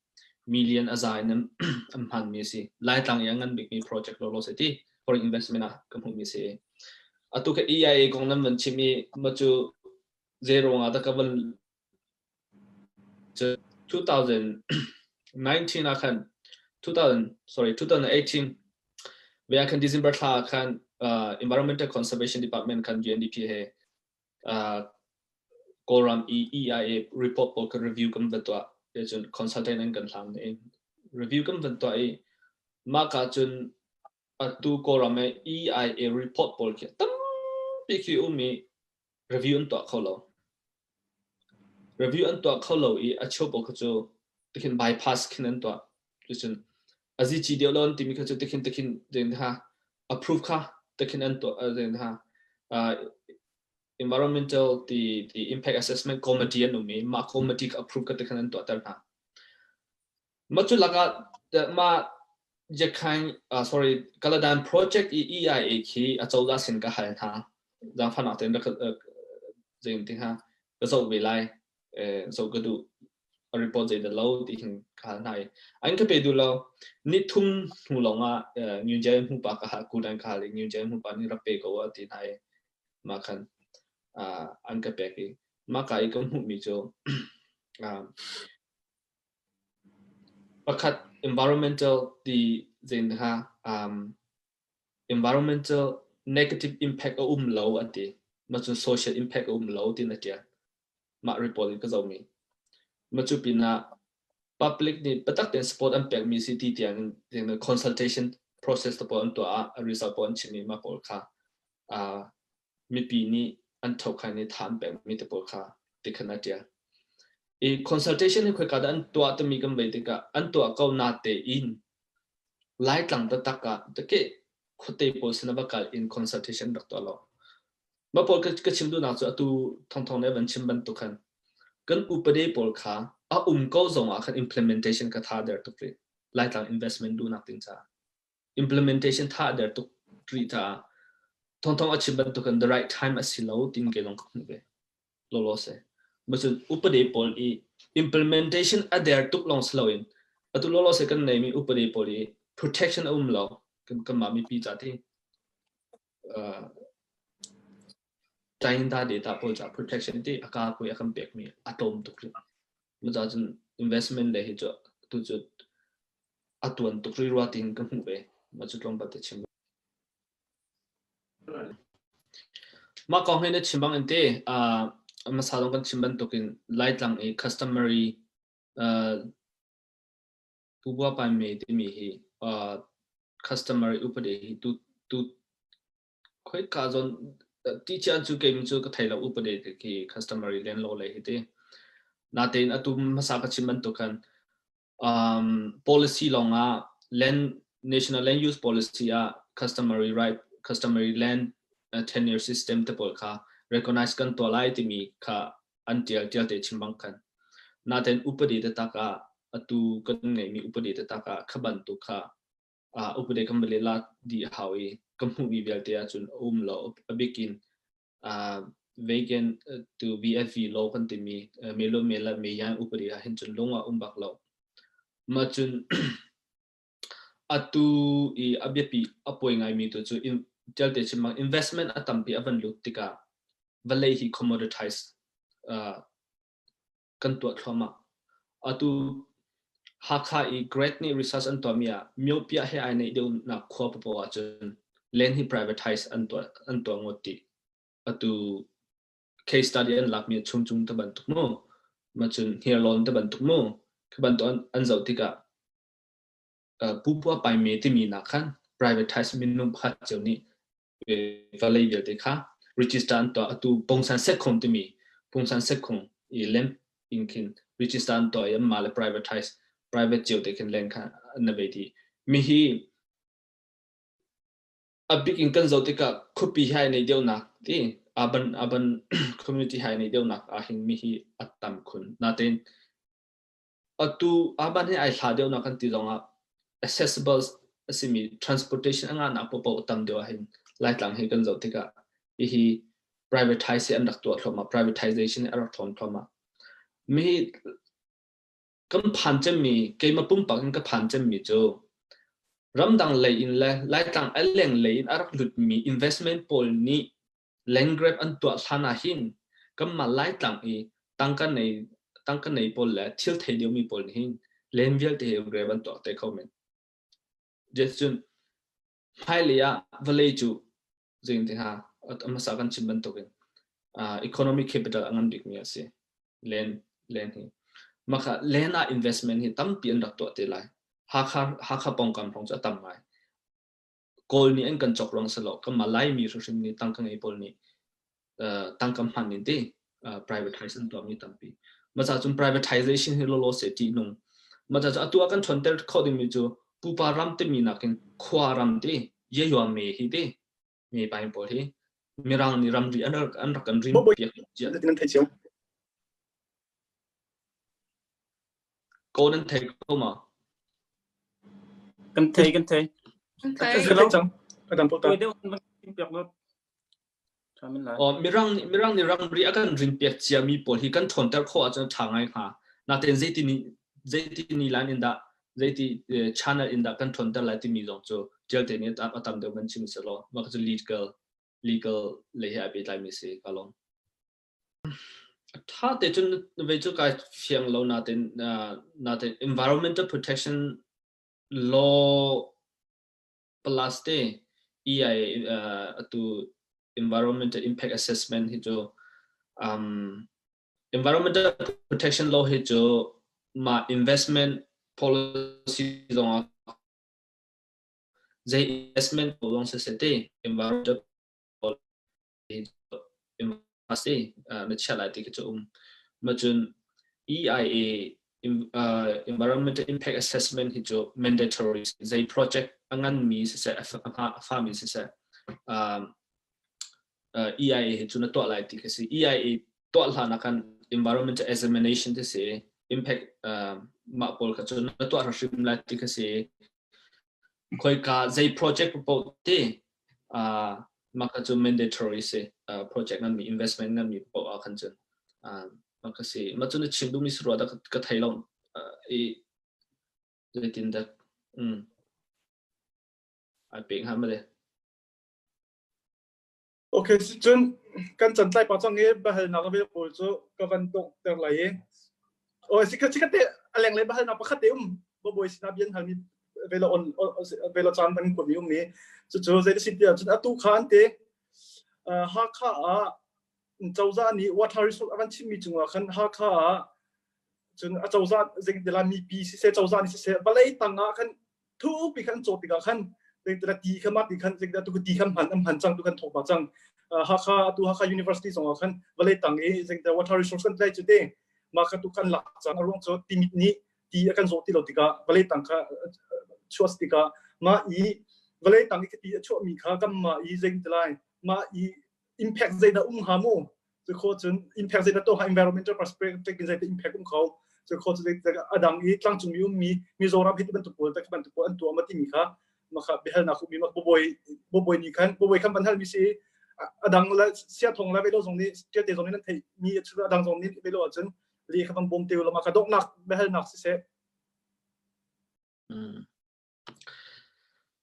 Million a za in an hmanmi a si. Laitlang i a ngan bikmi project lawlaw si ti foreign investment ah ka hmuhmi si. Atu ka EIA kong nan van chim i ma cu zei ruangah dah ka van 2019 ah khan 2000 sorry 2018 ve ah khan December thla ah khan Environmental Conservation Department khan UNDP he Kawlram i EIA report pawl kha review kan van tuah. Cun consultant an kan hlang in review kan van tuah i mah ka cun atu Kawlram i EIA report pawl khi tampi khi um i review an tuah kho lo. Review an tuah kho lo i a cheu pawl kha cu tikhin bypass khin an tuah. Cucun azici deuh lo an timi kha cu tikhin tikhin ding ha approve kha tikhin an tuah ding ha environmental ti ti impact assessment committee an um i mah committee kha approve ka tikhan an tuahter hna. Mah cu lakah mah Yakhain sorry Kaladan project i EIA khi a cozah sin ka hal hna. Zaangfahnak tein rak zeitin ti hnga ka zoh ve lai zoh ka duh a report zei dah lo ti hin ka hal hna i an ka pe duh lo. Ni thum hnu lawng ah New Jail hmupa ka hal kudan ka hal i New Jail hmupa nih rak pe ko a ti hna i mah khan an ka pek i mah ka i ka hmuhmi cu pakhat environmental ti zein kha environmental negative impact a um lo an ti. Mah cun social impact a um lo tin a ṭial. Mah report in ka zohmi. Mah cu pinah public nih biatak tein support an pekmi si ti tiang in consultation process te pawl an tuah ah a result pawl an chimmi mah pawl kha mipi nih an thokhai nih tha an pekmi te pawl kha tikhan a ṭial. I consultation hi khoika dah an tuah timi kan vei tikah an tuah ko na tein Laitlang taktak ah take khuate pawl sin ah va kal in consultation rak tuah lo. Mah pawl ka chim duhnak cu atu thongthong le van chim bantuk khan kan upade pawl kha a um ko zong ah khan implementation ka tha der tuk rih. Laitlang investment duhnak ding caah. Implementation tha der tuk rih caah thongthong a chim bantuk in the right time a si lo tin ke zong ka hmuh ve. Lawlaw si. Macun upade pawl i implementation a der tuk lawng si loin atu lawlaw si kan neimi upade pawl i protection a um lo kan kanmah mipi ca ti China data pawl ca protection ti a ka pui a kan pekmi a tlawm tuk rih. Maca cun investment le hi cu tu cu a tuan tuk rih rua tiin ka hmuh ve. Mah cu tlawmpal te chim. Mah kong hi na chim bang in te hmasa zong kan chim bantukin Laitlang i customary Pubua Pai Me timi hi customary upade hi tu tu khoika zawn ti cian cu kei cu ka thei lo upade te khi customary land law le hi ti. Natein atu hmasa ka chim bantuk khan policy lawng ah land national land use policy ah customary right customary land tenure system te pawl kha recognize kan tuah lai timi kha an tial tial te chim bang khan naten upadi te tak ah atu kan ngeihmi upadi te tak ah kha bantuk kha upadi kan bale la di hau i ka hmuhmi vialte ahcun a um lo a bikin vegan to VFV law kan timi melo mela meyan upadi ah hin cun lung ah um bak lo ma cun atu i a biapi a poi ngaimi tu cu tialte chim bang investment a tampi a van lut tikah vawlei hi commoditize kan tuah thluahmah. Atu Hakha i Great nih research an tuahmi ah Myopia he ai neih deuhnak khua papoh ahcun land hi privatize an tuah an tuah ngawt ti. Atu case study an lakmi ah Chungcung te bantuk mu, ma cun Hniarlawn te bantuk mu, khi bantuk an, an zoh tikah Pupua Paime timi nak khan privatize minung pakhat cio nih vawlei vialte kha register an tuah. Atu Pongsan Sekhong timi Pongsan Sekhong i land. In khin register an tuah i anmah le privatize private cio te khin land kha an na bei dih. Mi hi a bik in kan zoh tikah khuapi he ai nei deuhnak ti urban urban community he ai nei deuhnak ah hin mi hi a tam khun. Natein atu urban he ai hla deuhnak kan ti zongah accessible a simi transportation a ngahnak paohpaoh a tam deuh ahhin Laitlang hi kan zoh tikah hihi privatize hi an rak tuah thluahmah privatization hi a rak ṭhawn thluahmah. Mi hi kan phan cemmi keimah pumpak in ka phan cemmi cu ramdang lei in le Laitlang a leng lei in a rak lutmi investment pawl nih land grab an tuah hlan ah hin kanmah Laitlang i tangka nei tangka nei pawl le thil thei deuhmi pawl nih hin land vialte hi grab an tuah te kho men. Cun hmailei ah vawlei cu zeitin ha a hmasa kan chim bantukin economic capital a ngan bikmi a si. Land land hi maka land ah investment hi tampi an rak tuah te lai. Hakha Hakha pawngkam hrawng cu a tam ngai. Kawl nih an kan cawk ruang si lo kanmah Laimi hrimhrim nih tangka ngei pawl nih tangka hman in ti privatize an tuahmi tampi. Maca cun privatization hi lawlaw se ṭihnung. Maca cu atu ah kan ṭhawnter khawh dingmi cu pupa ram timi nakin khua ram ti yayua me hi ti me pain pawl hi Mirang nih ramri an rak an rak kan rin piak cia. Nan thei cio. Ko nan thei ko ma? Kan thei kan thei. Kan thei. Kan thei cang. Adam pota. Tuai deuh kan piak lot. Thamin lai. Oh, mirang mirang nih ramri a kan rin piak cia mi pawl hi kan ṭhawnter khawh ahcun ṭha ngai hnga. Natein zeiti ni zeiti ni lan in dah zeiti channel in dah kan ṭhawnter lai timi zong cu ṭialte nih a tam deuh kan chim selaw mah cu legal legal lei he ai pehtlai mi si ka lawm. Ṭha te cun vei cu kai fiang lo natein natein environmental protection law plus te EIA atu environmental impact assessment hi cu um, environmental protection law hi cu mah investment policy zongah zei investment zong siseh te environmental a si na chiah lai ti khi cu um. Ma cun EIA Environmental Impact Assessment hi cu mandatory zei project a nganmi siseh a fami siseh EIA hi cu na tuah lai ti khi si. EIA tuah hlan ah khan environmental examination ti si impact mah pawl kha cu na tuah hrim lai ti khi si. Khoika zei project paoh ti mah kha cu mandatory si project nganmi investment nganmi paoh ah khan cun mah kha si mah cu na chim duhmi si rua dah ka thei lo i zeitin dah ai pe hnga male Okay, cun kan can tlai pa cang i biahalnak a vel pawl cu ka van donghter lai i oh si kha te a lenglei biahalnak pakhat te um babawi sinah bia an halmi vela on vela caan van kuatmi um i cucu zei si tiah cun atu kha an te Hakha ah cozah nih water resource a van chimmi cungah khan Hakha ah cun a cozah zeitila mipi siseh cozah nih siseh vawlei tang ah khan thupi khan an cawh tikah khan zeitila ti kha mah ti khan zeitila tu ti kha hman an hman cang tu kan thawk pa cang Hakha atu Hakha University zongah khan vawlei tang i zeitila water resource kan tlai cu te mah kha tu kan lak cang a ruang cu timit nih ti a kan zawh ti lo tikah vawlei tang kha chuah tikah mah i vawlei tang i ti a chuahmi kha kan mah i zeitila mah i impact zeidah um hnga mu cu kho cun impact zeidah tuah environmental perspective in zeidah impact um kho cu kho cu adang i tlangcung mi ummi Mizoram hi ti bantuk pawl tak bantuk pawl an tuah ma timi kha maka biahalnak ummi mak boboi boboi ni khan boboi khan ban hal mi si adang la sia thong la velo zong nih tiate zong nih nan theih mi adang zong nih velo ahcun li kha bang bom te lo ma ka doknak biahalnak siseh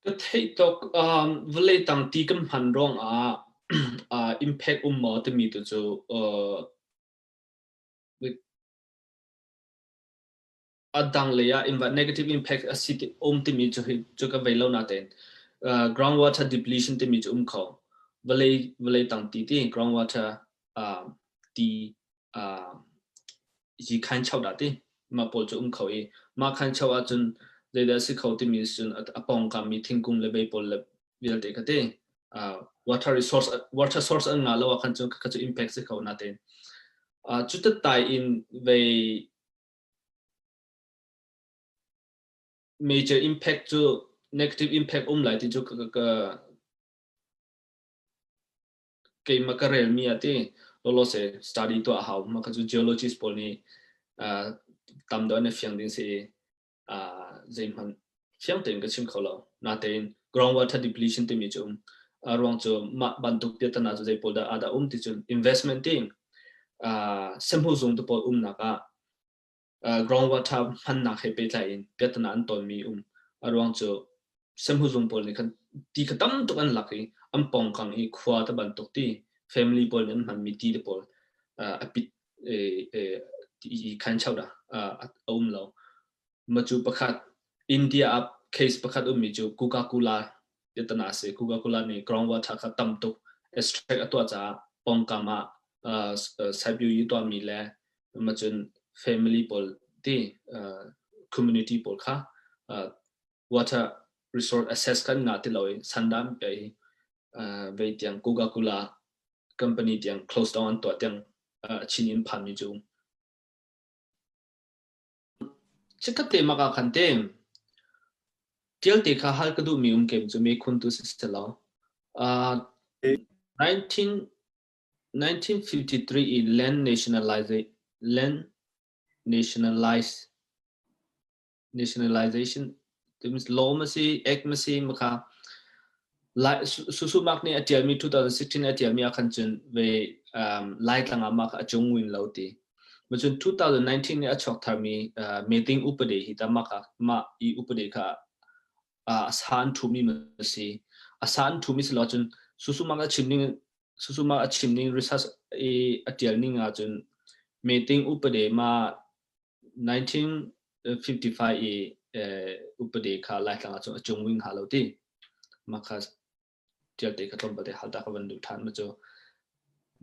Ka theih tuk. Vawlei tang ti kan hman ruangah impact um maw timi tu cu a dang lei ah negative impact a si um timi cu cu ka vei lo natein groundwater depletion timi cu um kho. Vawlei vawlei tang ti ti groundwater ti hi khan chau dah ti mah pawl cu um kho i mah khan chau ahcun zeidah a si kho timi cun a pawngkam mi thingkung le vei pawl le vialte kha ti water resource water source an ngah lo ah khan cun kha cu impact si kho natein. Cutattai in vei major impact cu negative impact um lai ti cu ka, ka, keimah ka relmi ah ti lawlawse study tuah a hau. Mah kha cu geologist pawl nih tam deuh an i fiang ding si i zeihmanh fiang tein ka chim kho lo. Natein groundwater depletion timi cu um. A ruang cu mah bantuk piahtana cu zei pawl dah ah dah um ti cun investment ti sehmu zung te pawl umnak ah groundwater hmannak he pehtlai in piahtana an tonmi um. A ruang cu sehmu pawl nih khan ti kha tam tuk an lak i an pawngkang i khua te bantuk ti family pawl nih an hmanmi ti te pawl a pit ti khan chau dah a um lo. Macu pakhat India ah case pakhat ummi cu Coca-Cola piahtana a si. Coca-Cola nih groundwater kha tam tuk extract a tuah caah pawngkam ah saipiu i tuahmi le macun family pawl ti community pawl kha water resort access kan ngah ti lo i sandan pe i vei tiang Coca-Cola company tiang close down an tuah tiang chin in phan mi cu Chikkhat te mak ah khan te tialte kha hal ka duhmi um kem cu me khun tu si selaw 19 1953 i land nationalize land nationalize nationalization law ma si act ma si ma kha Susumak nih a ṭialmi 2016 a ṭialmi ah khan cun ve Laitlang ah mah kha a cung win lo ti. Macun 2019 nih a chuak tharmi meeting upade hi ta mah kha mah i upade kha a sa an ṭhumi ma si. A sa an ṭhumi si lo cun Susumak a chim ning Susumak a chim ning research i a ṭial ning ah cun meeting upade ma 1955 i upade kha Laitlang ah cun a cung wing ha lo ti. Mah kha ṭialte kha tlawmpal te hal ta ka van duh ṭhan ma cu.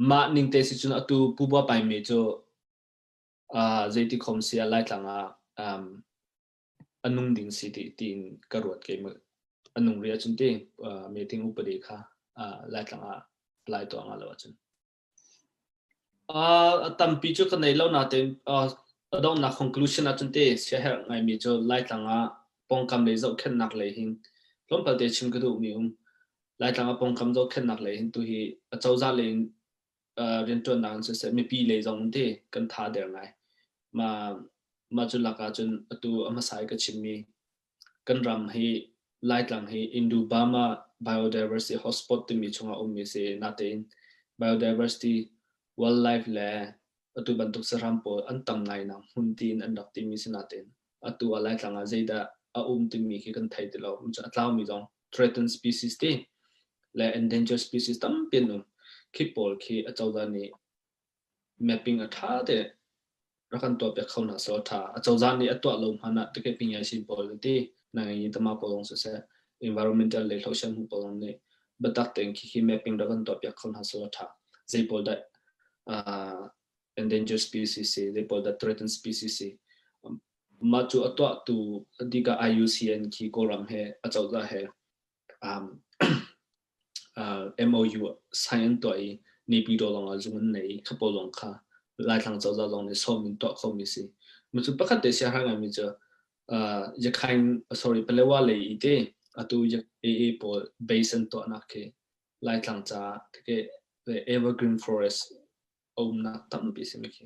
Mah ning te si cun atu Pu Bua Pai Me cu zeiti khom si ah Laitlang ah a nung ding si ti tiin ka ruat kei a nung ri ahcun ti meeting upade kha Laitlang ah apply tuah nga lo ahcun. A tampi cu ka nei lo nain a donghnak conclusion ahcun te siaherh ngaimi cu Laitlang ah pawngkam lei zohkhenhnak lei hin tlawmpal te chim ka duhmi um. Laitlang ah pawngkam zohkhenhnak lei hin tuhi acozah lei in rianṭuannak in siseh mipi lei zong in te kan tha der ngai. Mah mah cu lak ahcun atu a hmasa i ka chimmi Kan ram hi Laitlang hi Indo-Burma Biodiversity Hotspot timi chungah ummi si. Natein biodiversity, wildlife le atu bantuk saram pawl an tam ngainak hmun tiin an rak timi si natein atu ah Laitlang ah zeidah a um timi khi kan thei ti lo. A tlaumi zong threatened species ti le endangered species tampi an um. Khi pawl khi acozah nih mapping a ṭha te rak kan tuahpiak kho hna seh a ṭha. Acozah nih a tuah lo hmanh ah tikeh pingyai pawl an ti. Nangai tama pawl zong siseh, environmental lei hloshan hu pawl zong nih biatak tein khi mapping rak kan tuahpiak kho hna seh a ṭha. Zei pawl dah endangered species si, zei pawl dah threatened species si. Mah cu a tuahtu adika IUCN khi Kawlram he acozah he MOU sign an tuah i Naypyidaw lawng ah zung an nei i kha pawl lawng kha Laitlang cozah zong nih sawm in tuah khomi si. Cu pakhat te siaherh ngaimi cu Yakhain sorry Palewa lei i te atu AA pawl base an tuahnak khi Laitlang caah evergreen forest a umnak tampi si mi khi.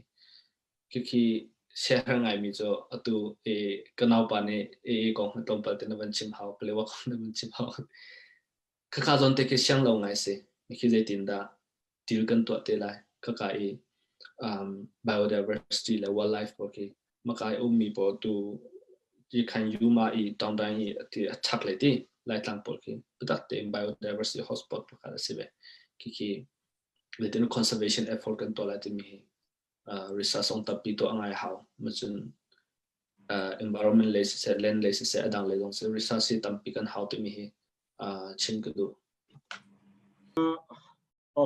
Khikhi siaherh ngaimi cu atu ka naupa nih AA kong hi tlawmpal te na van chim hau, Palewa kong na van chim hau. Khakha zawn te khi siang lo ngai si. Khi zeitin dah deal kan tuah te lai. Khaka i biodiversity le wildlife pawl khi maka i ummi pawl tu ti khan yuma i tawngdang i ti a chak le ti Laitlang pawl khi biatak tein biodiversity hotspot pakhat a si ve. Khikhi zeitin conservation effort kan tuah lai timi hi research zong tampi tuah ngai hau. Macun environment lei siseh, land lei siseh, a dang lei zong siseh, research hi tampi kan hau timi hi chim ka duh.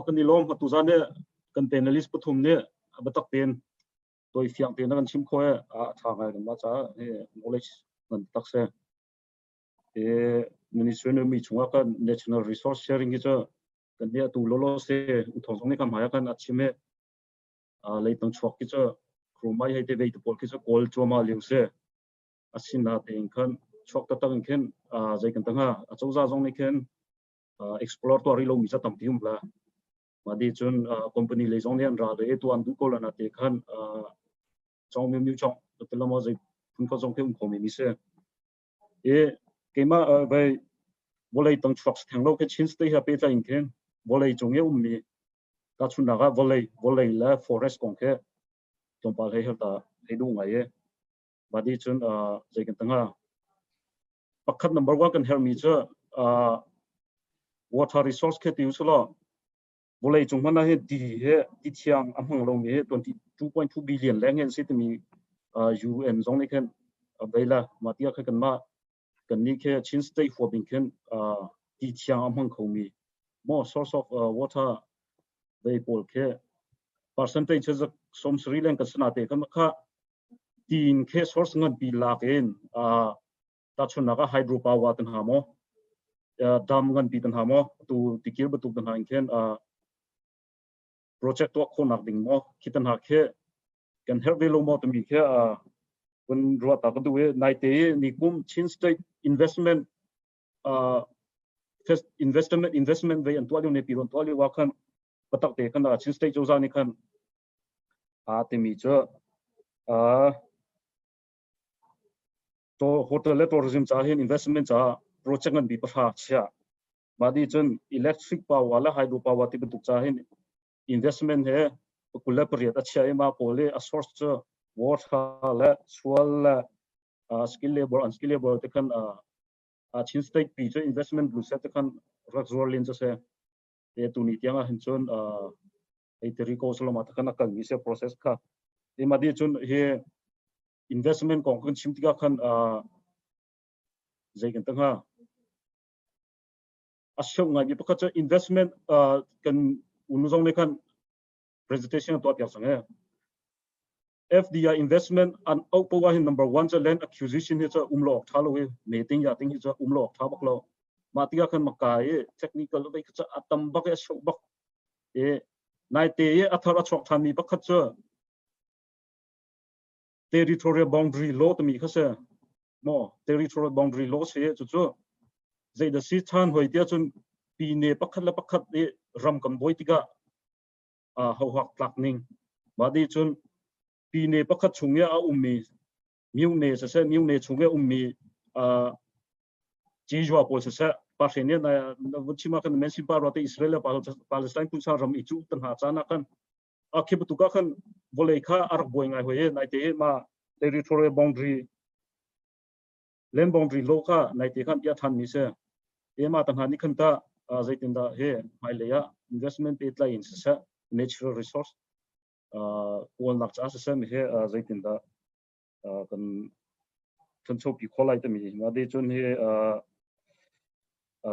Kan i lawm atu zan nih kan panelist pathum nih biatak tein toi fiang tein kan chim kho e a tha ngai kan ma ca knowledge ngan tak se e ministry mi chungah kan national resource sharing hi chu kan nih atu lolo se uthong zong nih kan hmai kan a chim e. Leitang chuak khi cu chromite hei te vei te pawl khi cu kawl cuahmah lio si. Asinain khan chuak taktak in khin zei kan ti hnga acozah zong nih khin explore tuah rih lomi cu tampi um la. Mah ti cun company lei zong nih an ra ve i tuah an duh ko la na te khan cong mi mi cong ti lo maw zei phun kho zong khi um kho mi si. I keimah vei vawlei tang chuak theng lo khi Chin State he pehtlai in khin vawlei cung i ummi tahchunhnak ah vawlei vawlei le forest kong khi tlawmpal hei hal ta hei duh ngai i mah ti cun zei kan tanga pakhat number one kan herhmi cu water resource khi ti usulaw vawlei cung hmanh ah hin ti he ti thiang a hmang lomi hi 22.2 billion leng hin si timi UN zong nih khin a bei la mah tiah kha kanmah kannih khi Chin State huap in khin ti thiang a hmang khomi mo source of water vei pawl khi percentage som sari leng kan sana te kan kha tiin khe source ngan pi lak in tahchunhnak ah hydro power tan ha maw dam ngan pi tan ha maw tu tikir batuk tan ha in khin project tuah khawhnak ding maw khi tan ha khi kan herh ve lo maw timi khi kun ruah ta ka duh i naite ni kum Chin State investment investment investment ve an tuah lio ne pi ron tuah lio wa khan patak te khan Chin State cozah nih khan a timi cu to hotel le tourism ca hin investment ca project ngan bi pahra chia mah di cun electric power le hydro power ti bantuk ca hin investment he 28 a chia i mah pawl i a source cu water le sual le skill labor unskill labor te khan Chin state pi cu investment blue set te khan rak zuar lin cu se te tu ni tiang ah hin cun ei tiri ko saloma te khan a kal mi se process kha i ma di cun hi investment kong kan chim tikah khan zei kan ta hnga a seuh ngai mi pakhat cu investment kan unu zong nih khan presentation tuah piak cang e FDI investment an auh poah hin number one cu land acquisition hi cu um lo awk tha lo i meeting ya ting hi cu um lo awk tha bak lo mah tikah khan maka i technical vei kha cu a tam bak i a seuh bak i naite i a thar a chuak than mi pakhat cu territorial boundary law timi kha si maw territorial boundary law si cucu zeidah si chan hoi tiah cun pine pakhat le pakhat i ram kan buai tikah hohak tlak ning mah di cun pine pakhat chung i a ummi myone siseh myone chung i a ummi Jizua pawl siseh Bahrain nih na vun chim ah khan men pa te Israel le Palestine phunsa ram i cu tan hna caan ah khan a khi bantuk ah khan vawlei kha a rak buai ngai hoi i naite ma territorial boundary land boundary law kha naite khan bia than mi si ema ta hna nih khan ta zeitindah he hmailei ah investment pe tlai in siseh natural resource kawlnak caah siseh mi he zeitindah kan thanchopi kho lai timi ma de cun hi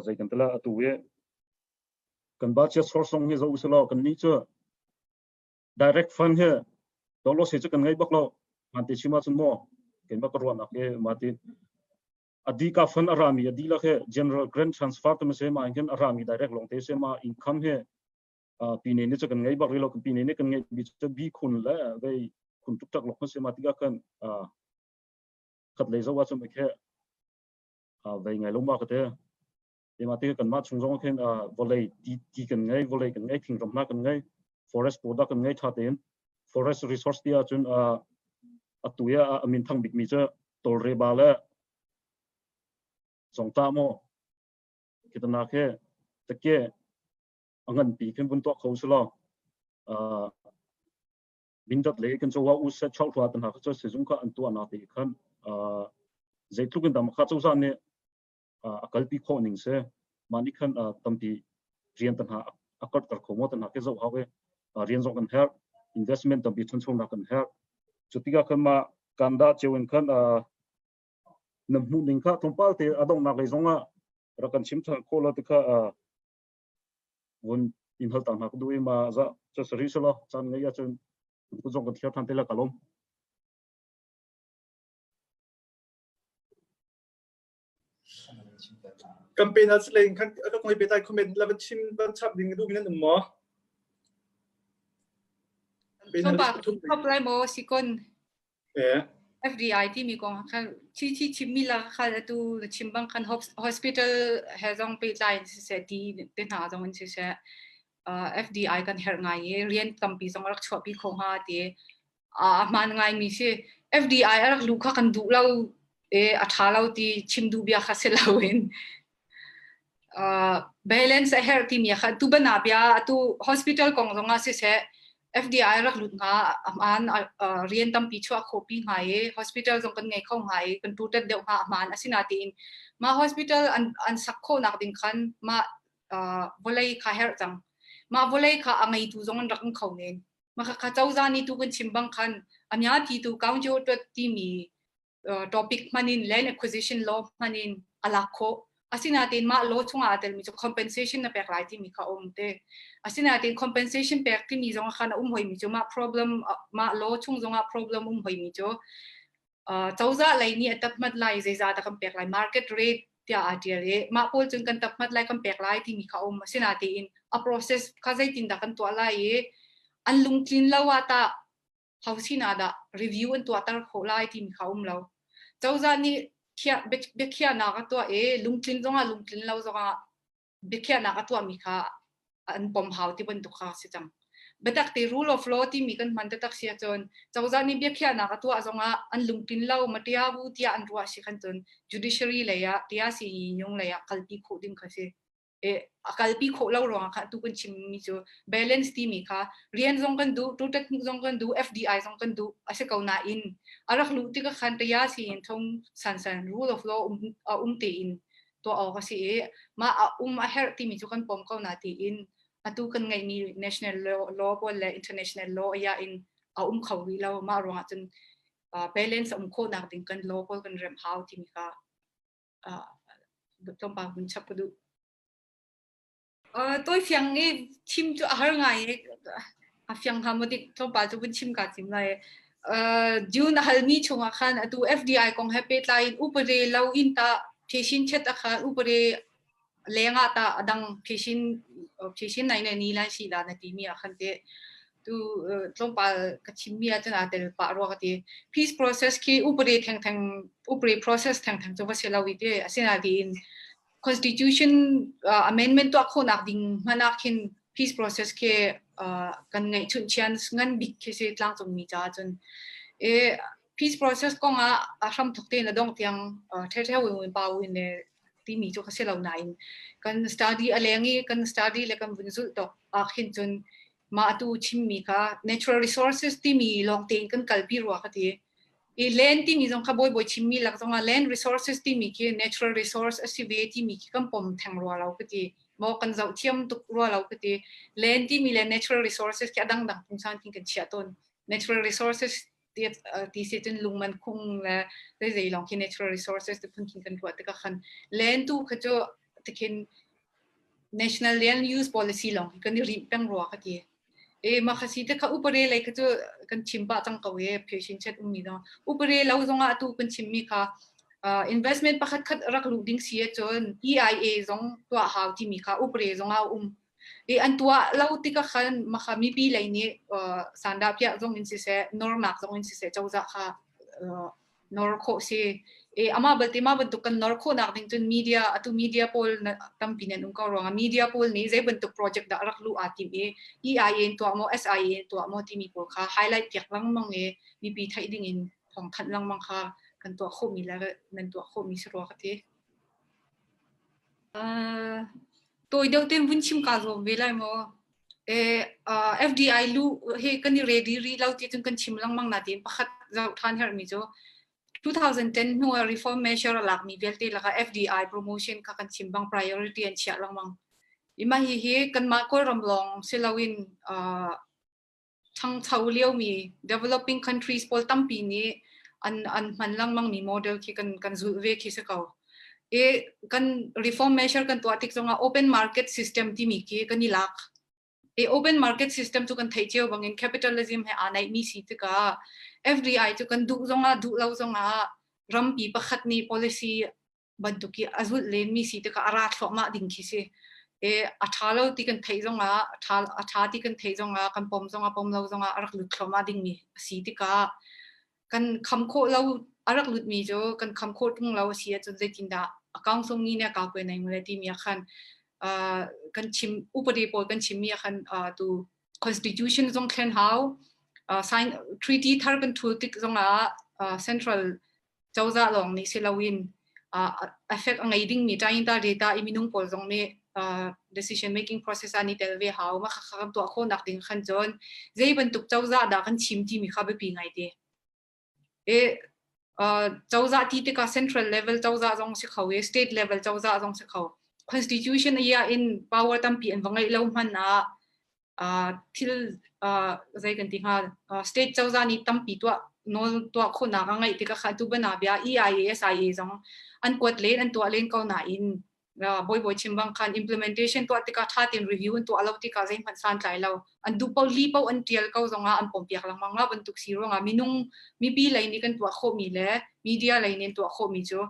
zei kan tala atu hi kan budget source zong hi zo usilo kan nih cu direct fund hi dolo se cu kan ngei bak lo man te chima cun mo keimah ka ruahnak hi ma ti adi ka fund arami adi lak he general grant transfer te se ma hin arami direct long te se ma income he pine ni chu kan ngei bak ri lo pine ni kan ngei bi chu bi khun le vei khun tuk tak lok se ma tiga kan khat lei zo wa chu me khe vei ngai lo ma ka te te ma te kan ma chung zong khin vawlei ti ti kan ngei vawlei kan ngei thingram hna kan ngei forest product kan ngei tha tein forest resource tia cun atu ya amin thang bik mi chu tolre ba le zongta mo kitana khe take a ngan pi khin vun tuah kho selaw mindat le kan chawa u se chau thwa tan ha kha sezung kha an tuah na te khan zeitluk in dam kha cozah nih a kalpi khawh ning se mah nih khan tampi rian tan ha a karter kho mo tan ha ke zoh hau e rian zong kan herh investment tampi ṭhanchonak kan herh cu tikah khan mah kanda ceu in khan na hmuh ning kha tlawmpal te a donghnak lei zong ah rak kan chim ṭhan khawh lo ti kha vun in hal tang hna ka duh i ma za cu sari selo caan ngei ahcun ku zong kan thiar than te la ka lawm. Campaign ah sile khan ka kong pe tai comment la van chim van chap ding duh mi nan um maw? Tlawmpal lai maw sikon? FDI timi kong khan chi chi chimmi la khan atu na chim bang khan hospital he zong pehtlai in siseh ti te hna zong in siseh FDI kan herh ngai i rian tampi zong a rak chuahpi kho hnga ti a hmaan ngaimi si. FDI a rak luh kha kan duh lo i a ṭha lo ti chim duh bia kha si loin balance a herh timi kha tu bana bia atu hospital kong zong ah siseh FDI rak lut hnga aman rian tampi chuah kho pi hnga i hospital zong kan ngei kho hnga i kan tutet deuh hnga aman asina tiin ma hospital an an sak khawhnak ding khan ma vawlei kha herh cang ma vawlei kha a ngeitu zong an rak um kho men ma kha kha cozah nih tu kan chim bang khan amya ti tu kaungjo tuat timi topic hmanin land acquisition law hmanin a lak khawh. Asinain mah law chungah aa telmi cu compensation na pek lai timi kha a um te. Asinain compensation pek timi zong khan a um hoimi cu mah problem mah law chung zongah problem um hoimi cu cozah lei nih a taphmat lai zeizah dah kan pek lai market rate tiah aa tial i mah pawl cun kan taphmat lai kan pek lai timi kha a um. Asinain a process kha zeitindah kan tuah lai i an lungtlin lo ah tah ho sinah dah review an tuahter khawh lai timi kha um lo. Cozah nih biakhiahnak a tuah i lungtlin zongah lungtlin lo zongah biakhiahnak a tuahmi kha an pom hau ti bantuk kha si cang. Biatak te rule of law timi kan hman taktak si ahcun cozah nih biakhiahnak a tuah zongah an lungtlin lo matiabu tiah an ruah si khan cun judiciary lei ah tia si nyung lei ah kalpi khawh ding kha si. A kalpi khawh lo ruangah kha atu kan chimmi cu balance timi kha rian zong kan duh tutat hmuh zong kan duh FDI zong kan duh a si ko nain a rak luh tikah khan taya si in thong san san rule of law um, a um tein tuah awk a si i mah a um a herh timi cu kan pom ko na tiin atu kan ngeihmi national law, law pawl le international law ya in a um kho rih lo mah ruangah cun balance a um khawhnak ding kan law pawl kan remh hau timi kha tlawmpal hun chap ka duh. Tawi fiang i chim cu a har ngai i a fiang hnga maw dik tlawmpal cu vun chim ka cim lai. June a halmi chungah khan atu FDI kong he pehtlai in upade lo in ta phesin chet a khan upade lengah ta adang phesin phesin nai nai ni lai si da na timi ah khan te tu tlawmpal ka chimmi ahcun aa tel pah rua ka ti. Peace process khi upade thengtheng upade process thengtheng cu va si lo i ti asinain constitution uh, amendment tuah khawhnak ding hmanh ah khin peace process khi uh, kan ngeih chunh chian ngan bik khi si tlangcungmi caah cun e peace process kong ah a hram thok tein a dong tiang the the win win pa win le timi cu ka si lo nain kan study a leng i kan study le kan vun zulh tok ah khin cun mah atu chimmi kha natural resources timi lawng tein kan kalpi rua ka ti i land timi zong kha bawi bawi chimmi lak zongah land resources timi khi natural resource a si ve timi khi kan pom theng rua lo ka ti maw kan zoh thiam tuk rua lo ka ti land timi le natural resources khi a dangdang pungsan khin kan chiah tawn natural resources ti ti si cun lungman khung le zei zei lawng khi natural resources ti phun khin kan ruah tikah khan land tu kha cu tikhin national land use policy lawng hi kan i rinh peng rua ka ti e ma kha si te kha upare lei kha cu kan chim pah cang ko e phe chet ummi no upare lo zongah tu kan chimmi kha investment pakhat khat rak luh ding si ahcun EIA zong tuah hau timi kha upare zongah um i an tuah lo tikah khan makha mipi lei nih sandah piah zong in siseh nornak zong in siseh cozah kha nor khawh si e ama balte ma bantuk kan nor khawhnak ding cun media atu media pawl tampi nan um ko ruangah media pawl nih zei bantuk project dah rak lu aa tim i EIA in tuah maw SIA in tuah maw timi pawl kha highlight piak lengmang i mipi theih ding in thawng thanh lengmang kha kan tuah khawhmi le nan tuah khawhmi si rua ka ti. Uh, tawi deuh ten vun chim ka zuam ve lai maw? E, uh, FDI lu he kan i ready ri lo ti cun kan chim lengmang na tiin pakhat zoh than herhmi cu 2010 hnu ah reform measure a lakmi vialte laka FDI promotion kha kan chim bang priority an chiah lengmang. Ima hi hi kanmah Kawlram lawng si loin uh, ṭhangcho liomi developing countries pawl tampi nih an an hman lengmangmi model khi kan kan zulh ve khi si ko. I kan reform measure kan tuah tik zongah open market system timi khi kan i lak. I open market system cu kan theih cio bangin capitalism he aa naihmi si tikah FDI cu kan duh zongah duh lo zongah rampi pakhat nih policy bantuk i a zulh lenmi si tikah a ra thluahmah ding khi si. E a ṭha lo ti kan theih zongah a ṭha ti kan theih zongah kan pom zongah pom lo zongah a rak lut thluahmah dingmi a si tikah kan kham khawh lo a rak lutmi cu kan kham khawh ṭung lo a si ahcun zeitindah a kaung ni nih a kau nei mule timi ah khan kan chim upadi pawl kan chimmi ah khan tu constitution zong thlen hau sign treaty thar kan thul tik zongah central cozah lawng nih si loin effect a ngei dingmi China data i minung pawl zong nih decision making process ah ni tel ve hau ma kha kan tuah khawhnak ding khan cun zei bantuk cozah dah kan chim timi kha biapi ngai te. E cozah ti tikah central level cozah zong si kho i state level cozah zong si kho. Constitution ia in power tampi an va ngeih lo hman ah thil zei kan ti hnga state cozah nih tampi tuah nawl tuah khawhnak a ngeih tikah kha tu bana bia EIA SIA zong an kuat len an tuah len ko nain bawibawi chim bang khan implementation tuah tikah tha tein review an tuah lo tikah zeihmanh santlai lo an duh po li po an tial ko zongah an pom piak lengmang nga bantuk si ruangah minung mipi lei nih kan tuah khawhmi le media lei nih tuah khawhmi cu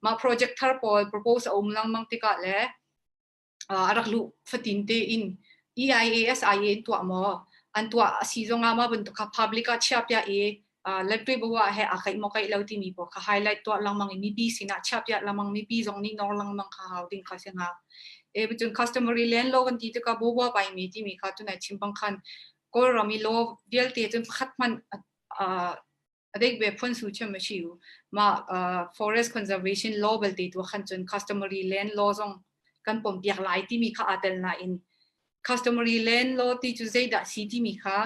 mah project thar pawl propose a um lengmang tikah le a rak luh fatin tein EIA SIA in tuah maw an tuah a si zongah mah bantuk kha public ah chia piah i letwe bawa he a kaih maw kaih lo timi pawl kha highlight tuah lengmang i mipi sinah chia piah lengmang mipi zong nih nor lengmang kha hau ding kha si hnga e cun customary land law kan ti tikah bawa pai mi timi kha tunai chim bang khan Kawlram i law vialte cun pakhat hmanh adek ve phun su chem a si u ma forest conservation law belte tu khan cun customary land law zong kan pom piak lai timi kha aa tel nain customary land law ti cu zeidah si timi kha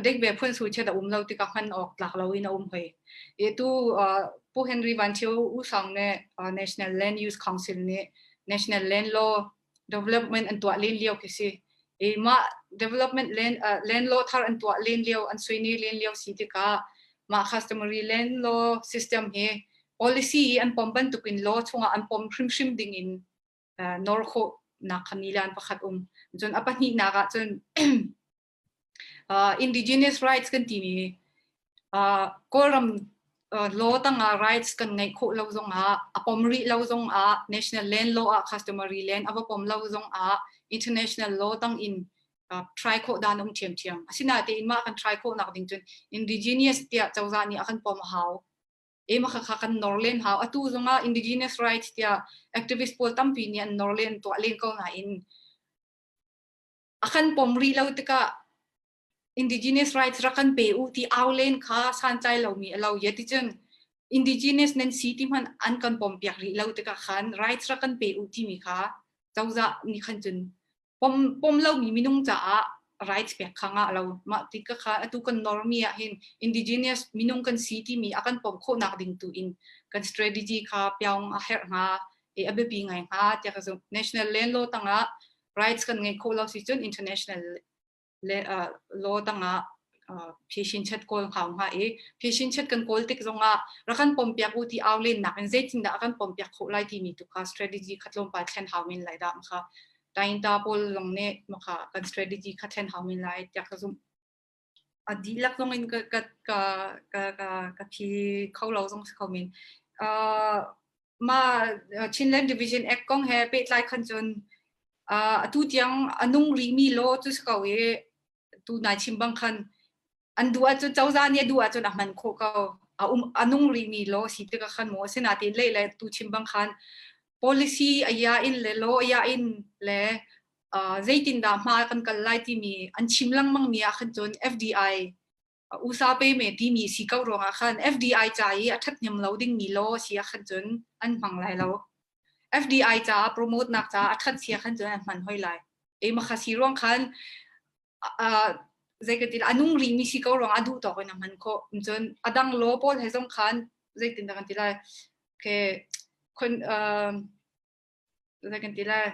adek ve phun su che da um lo tikah hman awk tlak lo in a um hoi e tu Pu Henry Van Thio U Sang ne National Land Use Council nih National Land Law development an tuah len lio khi si i mah development land land law thar an tuah len lio an suini len lio si tikah mah customary land law system hi policy i an pom bantukin law chungah an pom hrimhrim ding in nor khawh nak kha nilan pakhat um cun a pahnihnak ah cun indigenous rights kan timi Kawlram law tangah rights kan ngeih khawh lo zongah a pom rih lo zongah national land law ah customary land a va pom lo zongah international law tang in try khawh dan um ṭhiamṭhiam. Asinain mah kan try khawh nak ding cun indigenous tiah cozah nih a kan pom a hau. E ma kha kan nor len hau. Atu zongah indigenous rights tiah activist pawl tampi nih an nor len tuah len ko nain a kan pom rih lo tikah indigenous rights rak kan pe u ti au len kha santlai lomi a lo ye ti cun indigenous nan si ti hmanh an kan pom piak rih lo tikah khan rights rak kan pe u timi kha cozah nih khan cun pom pom lomi minung caah rights pek kha ngah lo mah ti ka kha atu kan normi ah hin indigenous minung kan si timi a kan pom khawhnak ding tu in kan strategy kha piaung a herh hnga e a biapi ngai hnga tiah ka zumh national land law tangah rights kan ngeih khawh lo si cun international le law tangah phishin chat kawl hau hnga i phishin chat kan kawl tik zongah rakan pom piak u ti au len nak in zeitin dah akan pom piak khawh lai timi tu kha strategy kha tlawmpal thlen hau men lai dah kha tainta pawl zong nih makha kan strategy kha thlen hau men lai tiah ka zumh a dihlak zong in ka ka ka ka ka ka phi kho lo zong si kho men ma Chinland Division Act kong he pehtlai khan cun atu tiang a nung rihmi law cu si ko i tu nai chim bang khan an duh ahcun cozah nih a duh ahcun a hman khawh ko a um a nung rihmi law si tikah khan maw asinain lei le tu chim bang khan policy a ya in le law a ya in le zeitindah hma kan kal lai timi an chim lengmang mi ah khan cun FDI USA pe me timi si ko ruangah khan FDI ca i a ṭhathnem lo dingmi law si ah khan cun an hmang lai lo. FDI caah promote nak caah a ṭhat si ah khan cun an hman hoi lai. E makha si ruang khan zei ka ti a nung rihmi si ko ruang a duh tawk in a hman khawh. Cun a dang law pawl he zong khan zeitin dah kan ti lai. Okay, khon zei kan ti lai.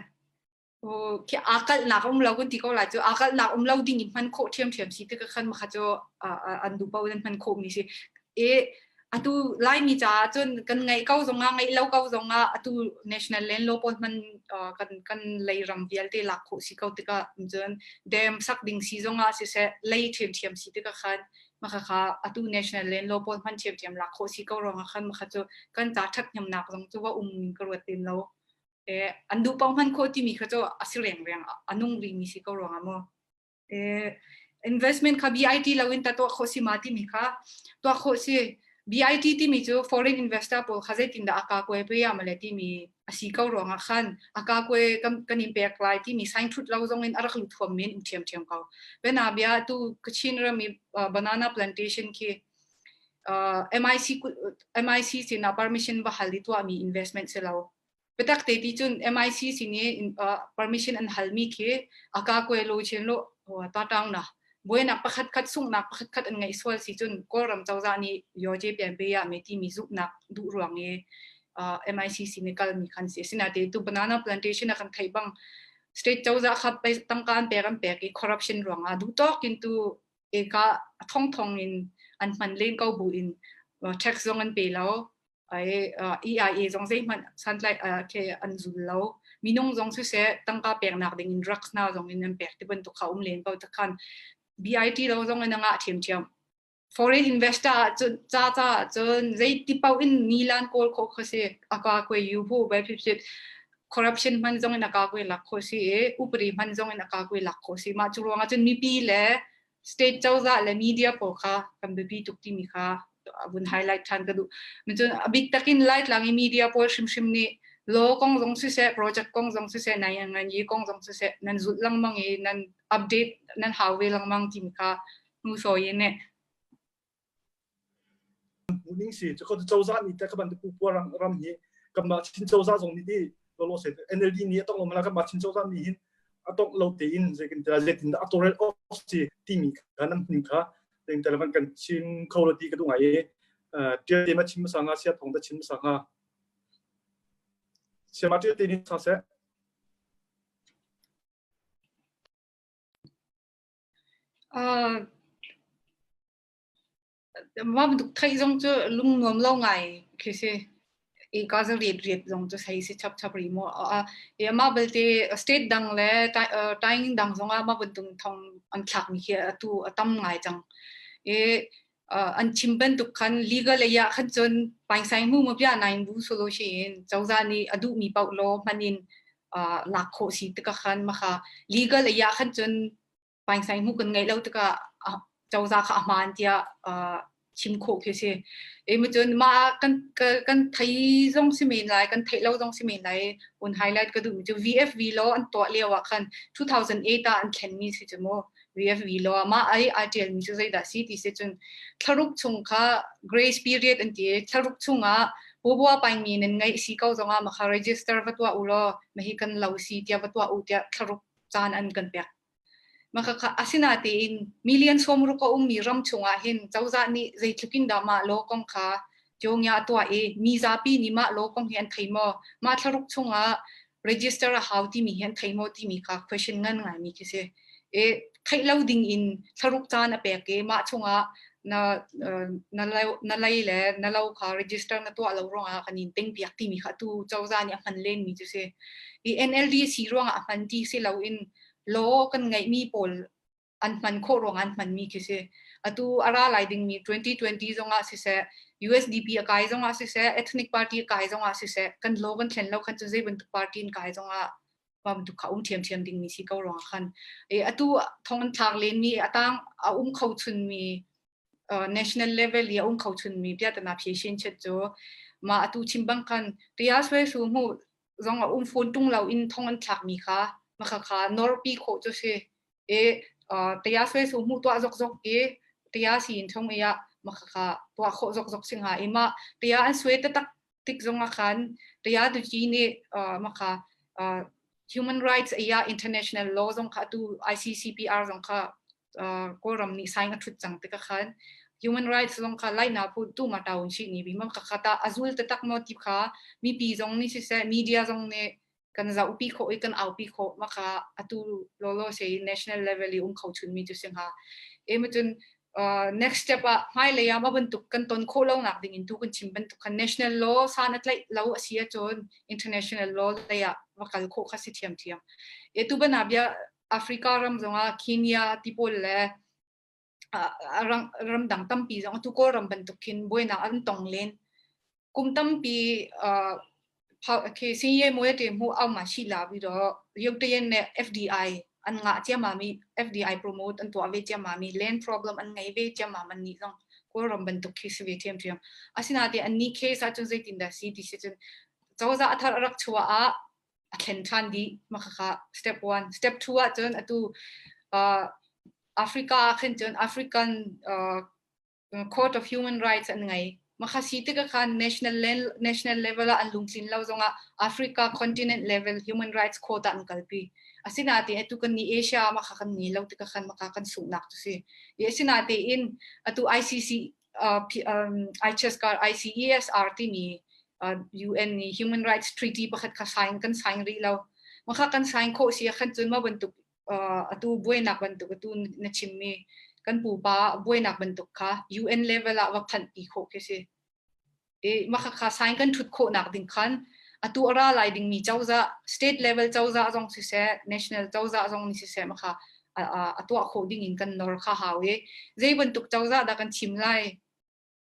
Khi aa kalhnak um lo kan ti ko lai cu aa kalhnak um lo ding in hman khawh ṭhiamṭhiam si tikah khan makha cu an duh paoh in hman khawhmi si. E atu Laimi caah cun kan ngeih ko zongah ngeih lo ko zongah atu national land law pawl hman kan kan leiram vialte lak khawh si ko tikah cun dam sak ding si zongah siseh lei ṭhiamṭhiam si tikah khan makha kha atu national land law pawl hman ṭhiamṭhiam lak khawh si ko ruangah khan makha cu kan ca ṭhathnemnak zong cu va um ka ruat tin lo. Eh an duh paoh hman khawh timi kha cu a si rengreng a nung rihmi si ko ruangah maw. Eh investment kha BIT loin ta tuah khawh si ma timi kha tuah khawh si. BIT timi cu foreign investor pawl kha zeitindah a ka kuai pe ya male timi a si ko ruangah khan a ka kuai kan, kan in pek lai timi sign thut lo zong in a rak lut huam men um ṭhiamṭhiam ko. Bena bia tu Kachin ram i banana plantation khi uh, MIC MIC sinah permission va hal i tuahmi investment si lo. Biatak te ti cun MIC sin i uh, permission an halmi khi aka kwe lo chen lo ta tang na buainak pakhat khat sunghnak pakhat khat an ngeih sual si cun Kawlram cozah nih yo je pian pe ya me ti mi zuknak duh ruang i uh, MIC sin i kalmi khan si sinate tu banana plantation a kan thei bang state cozah kha tangka an pek an pek i corruption ruangah duh tawk in tu eka thong thong in an hman len ko bu in tax zong an pe lo ai EIA zong zeihmanh santlai ke an zul lo minung zong siseh tangka peknak ding in drugs na zong in an pek ti bantuk kha um len ko takhan BIT lo zong in anga ṭhiam ṭhiam foreign investor ah cun ca ca ah cun zeiti paoh in nilan kawl khawh kha si aka kwe yu bu bai phip sit corruption hman zong in aka kwe lak kho si i upadi hman zong in aka kwe lak kho si mah cu ruangah cun mipi le state cozah le media pawl kha kan biapi tuk timi kha vun highlight than ka duh cun a bik takin Laitlang i media pawl hrimhrim nih law kong zong siseh project kong zong siseh nai ngan yi kong zong siseh nan zulh lengmang i nan update nan hau ve lengmang timi kha hnu sawi in ne ning si cu cozah nih te ka ban pu ram ram hi kanmah Chin cozah zong nih di lo se NLD nih a tong lo mala kanmah Chin cozah nih hin a tong lo tein zeitin tela zeitin a torel off si timi kha nan hmun kha zeitin tela van kan chim kho lo ti ka duh ngai i tial te ma chim sa nga sia thong ta chim sa nga siama tial te ni sa se Mah bantuk theih zong cu lung nuam lo ngai khi si. I ka za riat riat zong cu sei si chap chap rih mu. I amah belte state dang le taing dang zongah mah bantuk thong an thlakmi khi atu a tam ngai cang. I an chim bantuk khan legal lei ah khan cun paingsaing mu ma bia nain bu solo si in cozah nih a duhmi paoh law hman in lak khawh si tikah khan maka legal lei ah khan cun paingsaing mu kan ngeih lo tikah cozah kha a hmaan tiah chim khawh khi si. E mu cun mah kan kan thei zong si men lai kan theih lo zong si men lai un highlight ka duh mi cu VFV law an tuah lio ah khan 2008 ah an thlen mi si cu mu VFV law mah ai ai tial mi cu zeidah si ti si cun thlaruk chung kha grace period an ti thlaruk chung ah bobua paing mi nan ngeih si ko zong ah makha register va tuah u law mahi kan lo si tiah va tuah u tiah thlaruk caan an kan pek Makhakha asinatein million 60 a ummi ram chungah hin cozah nih zeitluk in dah mah law kong kha Pyongyang a tuah i mi zapi nih mah law kong hi an thei maw? Mah thlaruk chungah register a hau timi hi an thei maw timi kha question ngan ngaimi khi si. E, theih lo ding in thlaruk caan a pek i mah chungah na na na lei le na lo kha register na tuah lo ruangah kan in ting piak timi kha tu cozah nih a hman len mi cu si. I NLD si ruangah a hman ti si lo in law kan ngeihmi pawl an hman khawh ruang an hmanmi khi si. Atu a ra lai dingmi 2020 zongah siseh, USDP a kai zongah siseh, ethnic party a kai zongah siseh, kan law kan thlen lo khan cu zei bantuk party in kai zongah ma bantuk kha um ṭhiamṭhiam dingmi si ko ruangah khan. E, atu thong an thlak lenmi atang a um kho chunmi national level i a um kho chunmi piatana phe chet cu ma atu chim bang khan tia swe su mu zong a um phone tung lo in thong an thlak mi kha makha kha norpi khawh cu si e tia swe su mu tuah zok zok i tia si in thong ia makha kha tuah khawh zok zok singa i ma tia an swe tatak tik zong ah khan tia tu chi nih makha human rights iya international law zong kha tu ICCPR zong kha Kawlram nih sign a thut cang tikah khan human rights zong kha lai na phu tu ma taun shi ni bi ma kha kha ta azul te tak mo ti kha mipi zong nih siseh media zong nih kan zaupi khawh i kan aupi khawh ma kha atu lolo se national level i um kho chun mi chu singha e ma cun next step ah hmailei ah ma bantuk kan ton khawh lo nak ding in tu kan chim bantuk khan national law san a tlaih lo a si ahcun international law lei ah va kal khawh kha si thiam thiam e tu bana bia Africa ram zongah Kenya ti pawl le ramdang tampi zong tu Kawlram bantuk khin buainak an tong len kum tampi. khi ဆင်းရဲမွဲတေမှုအောက်မှာရှိလာပြီးတော့ရုတ်တရက်နဲ့ FDI an ngah ciammam i FDI promote an tuah ve ciammam i land problem an ngei ve ciammam an nih zong Kawlram bantuk khi si ve ṭhiamṭhiam. Asinain an nih case ahcun zeitindah si ti si cun cozah a thar a rak chuah ah a thlen ṭhan dih mah khakha step one. Step two ahcun atu uh, Africa ah khin cun African uh, Court of Human Rights an ngei. Makha si tikah khan national, national level ah an lungtlin lo zongah Africa continent level human rights court ah an kalpi. Asinain atu kan ni Asia makha kan ni lo tikah khan maka kan sunghnak tu si. I asinain atu ICC uh, um, ICESCR ICESR timi uh, UN ni Human Rights Treaty pakhat kha sign kan sign rih lo. Makha kan sign khawh si khan cun ma bantuk atu buainak bantuk atu na chimmi kan pupa buainak bantuk kha UN level ah va phanh pi khawh khi si. I mah kha sign kan thut khawhnak ding khan atu a ra lai dingmi cozah state level cozah zong siseh national cozah zong nih siseh mah kha a tuah khawh ding in kan nor kha hau i zei bantuk cozah dah kan chim lai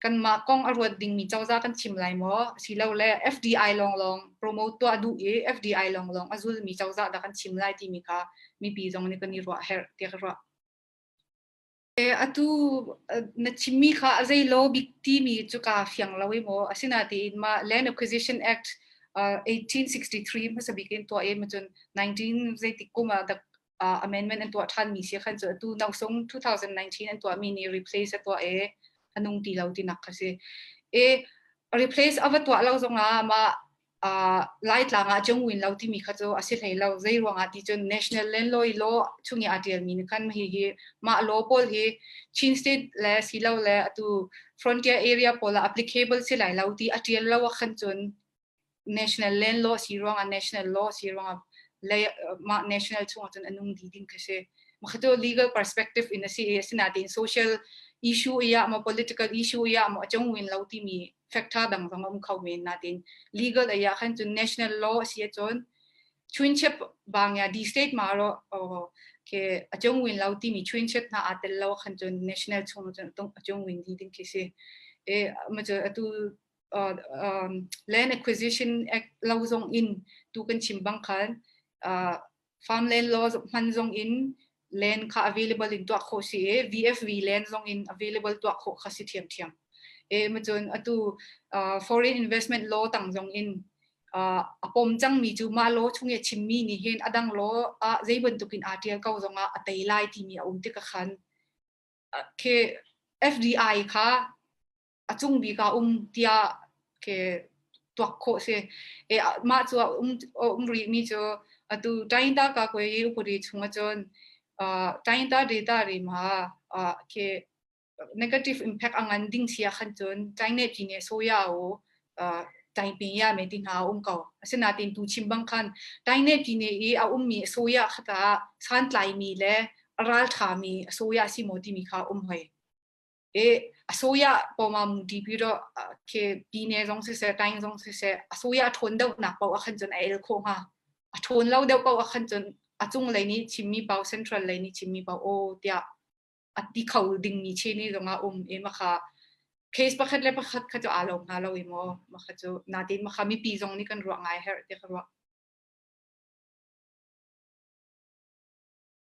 Kanmah kong a ruat dingmi cozah kan chim lai maw? Asilole FDI lawnglawng promote tuah duh i FDI lawnglawng a zulmi cozah dah kan chim lai timi kha mipi zong nih kan i ruah herh tiah ka ruah. E, atu na chimmi kha a zei law bik timi cu kaa fiang lo i maw? Asinain mah Land Acquisition Act uh, 1863 hmasa bik in tuah i cun 19 zeitik kum ah dak uh, amendment an tuah ṭhan mi si khan cu atu nausung 2019 an tuah mi nih replace a tuah e anung ti lo tinak kha si e replace ava tuah lo zongah ma uh, Laitlang ah jung win lo timi kha cu a si hlei lo zei ruangah ti cun national land law law chung i aa ṭial mi nih khan hi hi mah law pawl hi Chin state le si lo le atu frontier area pawl ah applicable si lai lo ti a ṭial lo ah khan cun national land law si ruangah national law si ruangah le mah national chungah cun a nung dih ding khi si. Mah cu legal perspective in a si i asinain social issue iya maw political issue iya maw a cung win lo timi factor dang zong a um kho men natin legal aya khan cun national law a si ahcun chuinchep bang ya di state ma ro ke a cung win lo timi chuinchep hna aa tel lo khan cun national chung cun a cung win di ding khi si. E ma cu atu uh, um, Land Acquisition Act lo zong in tu kan chim bang khan uh, farmland law hman zong in land kha available in tuah khawh si i VFV land zong in available tuah khawh kha si thiam thiam e ma cun atu uh, foreign investment law tang zong in uh, a pom cangmi cu mah law chung i chimmi nih hin adang law ah zei bantukin aa tial ko zong ah a tei lai timi a um tik khan ke FDI kha a cung bik ah um tiah ke tuak khawh si. E mah cu a um um rih mi cu atu Tainta ka kwe i upadi chung ahcun Tainta data ri ma ke negative impact a ngan ding sia khan cun China pi ne soya o taiping ya me ti hna um ko. Asinain tu chim bang khan Taine pi ne i a ummi soya khata santlai mi le ral tha mi soya si mo ti mi kha um hoi. E အစိုးရပေါ်မှာမူတည်ပြီးတော့ခေပြည်နယ်zong sisehတိုင်းzong siseh အစိုးရṭhawn deuhnak paoh ah khan cun a el khawh hnga. A ṭhawn lo deuh paoh ah khan cun a cunglei nih chimmi paoh central lei nih chimmi paoh aw tiah a ti kho dingmi chini zong ah um i makha case pakhat le pakhat kha cu aa lo hnga lo i maw makha cu natin makha mipi zong nih kan ruah ngai herh ti ka ruah.